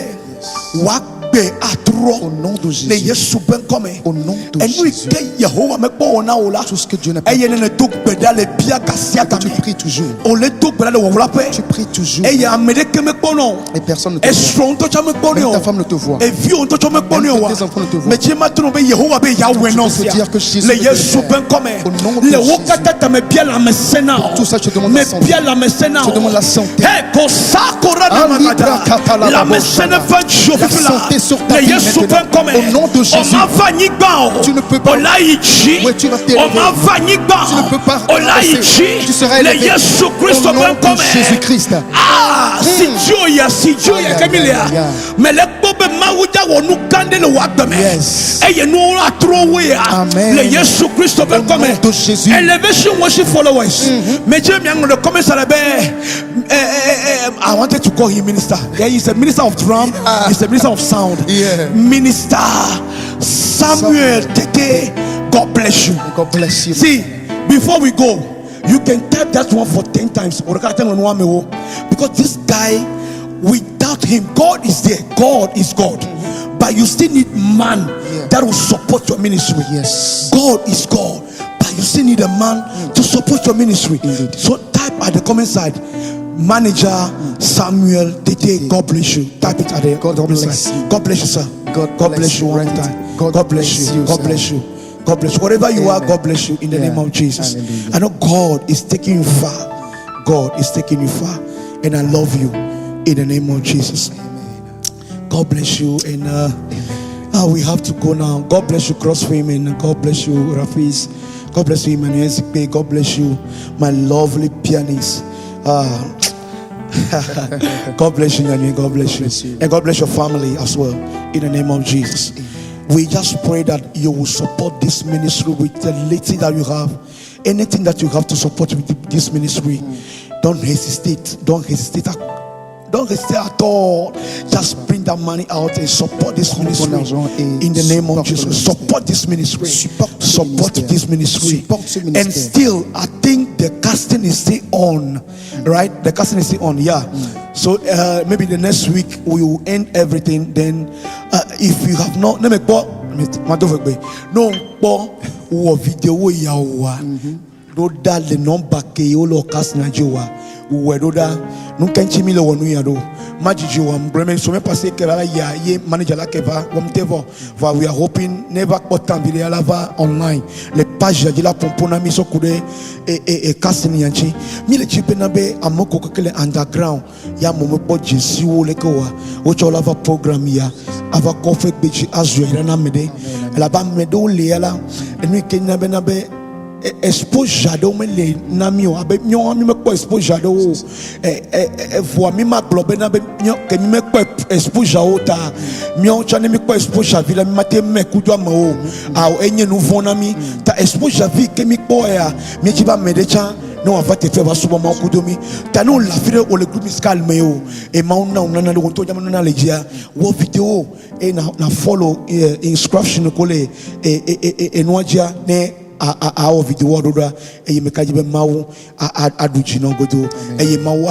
Speaker 1: wòagbe atrɔ. trɔ
Speaker 2: Au nom de
Speaker 1: le
Speaker 2: Jésus.
Speaker 1: Yesu ƒe ŋkɔme.
Speaker 2: Au nom de
Speaker 1: Enu yi
Speaker 2: Jésus.
Speaker 1: ke Yehowa mekpɔ wɔ na wò la,
Speaker 2: Tout ce que Dieu n'a pas
Speaker 1: eye ne nèdo gbe ɖa le bia gasia
Speaker 2: que tu
Speaker 1: game,
Speaker 2: pries toujours.
Speaker 1: wòle do gbe ɖa le wɔwlaƒe,
Speaker 2: Tu pries toujours.
Speaker 1: eye ame ɖeke mekpɔnɛ o.
Speaker 2: Et personne ne te voit.
Speaker 1: Esrɔ̃ ŋutɔ tsã mekpɔnɛ
Speaker 2: Même
Speaker 1: o.
Speaker 2: ta femme ne te voit.
Speaker 1: Eviwo ŋutɔ tsã mekpɔnɛ
Speaker 2: Même
Speaker 1: oa.
Speaker 2: tes enfants ne te voient.
Speaker 1: Medzi ma to nɔ be Yehowa be yeawɔe
Speaker 2: Tu
Speaker 1: nɔ
Speaker 2: peux
Speaker 1: sia.
Speaker 2: dire que Jésus
Speaker 1: Le
Speaker 2: veut
Speaker 1: Yesu
Speaker 2: le
Speaker 1: ƒe
Speaker 2: faire.
Speaker 1: ŋkɔme.
Speaker 2: Au nom de
Speaker 1: Le wo
Speaker 2: Jésus.
Speaker 1: katã ta mebia lãmesẽ na wò.
Speaker 2: Tout ça, je te demande la santé.
Speaker 1: Mebia lãmesẽ na
Speaker 2: Je te
Speaker 1: wò.
Speaker 2: demande la santé.
Speaker 1: Hey, kosakora na
Speaker 2: Alibra
Speaker 1: magada.
Speaker 2: katala
Speaker 1: Lãmesẽ ne va dziwò
Speaker 2: La
Speaker 1: fifi la.
Speaker 2: santé sur ta
Speaker 1: Le
Speaker 2: vie
Speaker 1: Yesu ƒe
Speaker 2: maintenant.
Speaker 1: ŋkɔme.
Speaker 2: Au nom de Jésus.
Speaker 1: O ma va anyigba o.
Speaker 2: Tu ne peux pas.
Speaker 1: O la yi dzi.
Speaker 2: Oui, tu vas t'élever.
Speaker 1: O ma va anyigba
Speaker 2: Tu ne peux pas
Speaker 1: o. La yi
Speaker 2: avancer.
Speaker 1: dzi.
Speaker 2: Tu seras
Speaker 1: Le
Speaker 2: élevé.
Speaker 1: Yesu Kristo
Speaker 2: Au
Speaker 1: ƒe
Speaker 2: nom de
Speaker 1: ŋkɔme.
Speaker 2: Jésus-Christ.
Speaker 1: Ah, si dzo ya, si dzo ya
Speaker 2: Aïe,
Speaker 1: ke mi
Speaker 2: aïe,
Speaker 1: lea.
Speaker 2: aïe, aïe.
Speaker 1: Mele kpɔ be Mawu dza wɔ nu gã ɖe le wò agbe me.
Speaker 2: Yes.
Speaker 1: Eye nuwo atrɔ woe ya.
Speaker 2: Amen.
Speaker 1: Le Yesu Kristo ƒe
Speaker 2: Au nom
Speaker 1: ŋkɔme.
Speaker 2: de Jésus.
Speaker 1: Elevation worship followers. Medze miaŋlɔ ɖe comment ça le be. I wanted to call him minister. Yeah, he's a minister of drum. He's a minister of sound.
Speaker 2: Yeah.
Speaker 1: Minister Samuel Tete. God bless you.
Speaker 2: God bless you.
Speaker 1: See, before we go, you can type that one for 10 times. Because this guy, without him, God is there. God is God. But you still need man
Speaker 2: Yeah.
Speaker 1: that will support your ministry.
Speaker 2: Yes.
Speaker 1: God is God. But you still need a man to support your ministry.
Speaker 2: Indeed.
Speaker 1: So type at the comment side, Manager Samuel Tete, God bless you. Type it at the
Speaker 2: God
Speaker 1: comment
Speaker 2: bless
Speaker 1: side.
Speaker 2: you.
Speaker 1: God bless you, sir.
Speaker 2: God
Speaker 1: God bless
Speaker 2: bless
Speaker 1: you
Speaker 2: you.
Speaker 1: one more
Speaker 2: Right.
Speaker 1: time.
Speaker 2: God
Speaker 1: God bless
Speaker 2: bless
Speaker 1: you.
Speaker 2: you,
Speaker 1: God
Speaker 2: sir.
Speaker 1: bless you. God bless you. Whatever you are,
Speaker 2: Amen.
Speaker 1: God bless you in the
Speaker 2: Yeah.
Speaker 1: name of Jesus.
Speaker 2: Hallelujah.
Speaker 1: I know God is taking you far. God is taking you far. And I love you in the name of Jesus. God bless you. And we have to go now. God bless you, Crossfame, and God bless you, Rafiz. God bless you, Emmanuel Zikpe. God bless you, my lovely pianist. God bless you, Nyanyi. God bless you.
Speaker 2: Bless you.
Speaker 1: And God bless your family as well. In the name of Jesus. We just pray that you will support this ministry with the little that you have. Anything that you have to support with this ministry, don't hesitate. Don't hesitate. Don't hesitate at all. Just bring that money out and support this
Speaker 2: Prends ton
Speaker 1: ministry.
Speaker 2: argent et
Speaker 1: In the name of
Speaker 2: supporte le
Speaker 1: Jesus.
Speaker 2: ministère.
Speaker 1: Support this ministry.
Speaker 2: Supporte ce
Speaker 1: Support
Speaker 2: ministère.
Speaker 1: this ministry.
Speaker 2: Supporte ce
Speaker 1: And
Speaker 2: ministère.
Speaker 1: still, I think the casting is still on, right? The casting is still on, yeah. So maybe the next week we will end everything. Then, if you have not, let me go. No, wo video ya wa. Do da le number ke yo lo cast na jiwa. We do da. Nu kenchi mi le wonu ya do. Majiji wa mbreme so me passé ke la ya ye manager la ke va wom te vo. Va we are hoping never kpɔ video la va online. Les pages de la pompona mi so kude e e e casting yanchi. Mi le chipe na be amoko ke le underground ya mo me kpɔ dzesiwo leke wa wotsɔ la va program ya ava kɔfe gbedzi azu yina na ame ɖe elabe ame ɖewo le ya la enu yi ke nya bena be exposure aɖewo mele na mi o abe míawo mi mekpɔ exposure aɖewo o ɛ ɛ evɔa mi ma gblɔ bena be míawo ke mi mekpɔ exposure wo ta míawo tsã ne mi kpɔ exposure vi la mi ma te mɛ kudo amewo awo enye nu vɔ̃ na mi ta exposure vi ke mi kpɔ ya miedzi be ame ɖe tsã ne wòava teƒe va subɔ Mawu kudo mi ta ne wòle afi ɖe wòle groupe musical me o eye Mawu na wò nana ɖe wò ŋutɔ dzame nana le dzia wɔ video eye na follow instruction ko le enua dzia ne awɔ video ɖo ɖa eye meka dzi be Mawu aɖu dzi na wo godoo eye Mawu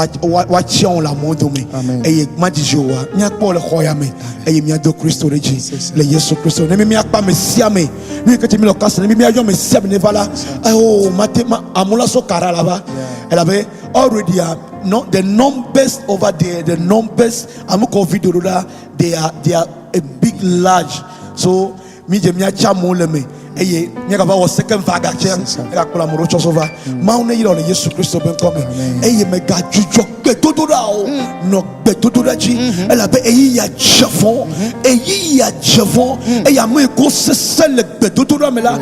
Speaker 1: woatia wo le amewo dome
Speaker 2: Amen.
Speaker 1: eye madzidzi oa míakpɔ le xɔ ya me eye míado Kristo ɖe dzi le Yesu Kristo ne mi míakpa ame sia ame nu yi ke tse mi le kasa ne mi míayɔ ame sia ame ne va la oh mate ma amewo la sɔ kara la va elabe already no the numbers over there, the numbers ame kɔ video ɖo ɖa they are a big large, so mi dze míatsa amewo le me eye míagava wɔ second vaga tsɛ egakplɔ ame ɖewo tsɔ so va. Mawu ne yra wo le Yesu Kristo be ŋkɔ me eye megadzudzɔ gbedodoɖa o nɔ gbedodoɖa dzi elabe eyi ya dze vɔ eyi ya dze vɔ eye ame yi ko sese le gbedodoɖa me la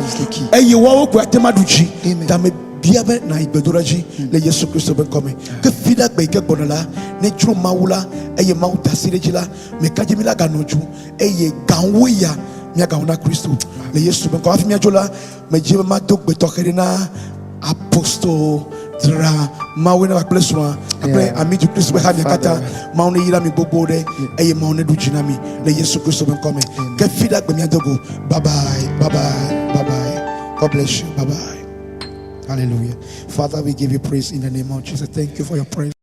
Speaker 1: eye woawo koe ate ma ɖu dzi
Speaker 2: Amen.
Speaker 1: tame bia be na yi gbedoɖa dzi le Yesu Kristo be ŋkɔ me ke fi ɖe gbe yi ke gbɔna la ne dzro Mawu la eye Mawu da asi ɖe dzi la meka dzi mi la ganɔ dzu eye gawo ya miagawo na Kristo le Yesu be ŋkɔ hafi miadzo la medzi be mado gbe tɔxɛ ɖe na apostol dra Mawu ne kple srɔ̃a kple ami du Kristo be ha mia katã Mawu ne yra mi gbogbo ɖe eye Mawu ne ɖu dzi na mi le Yesu Kristo be ŋkɔ me ke fi ɖe gbe miado go. Bye bye, bye bye, bye bye. God bless you. Bye bye. Hallelujah. Father, we give you praise in the name of Jesus. Thank you for your presence.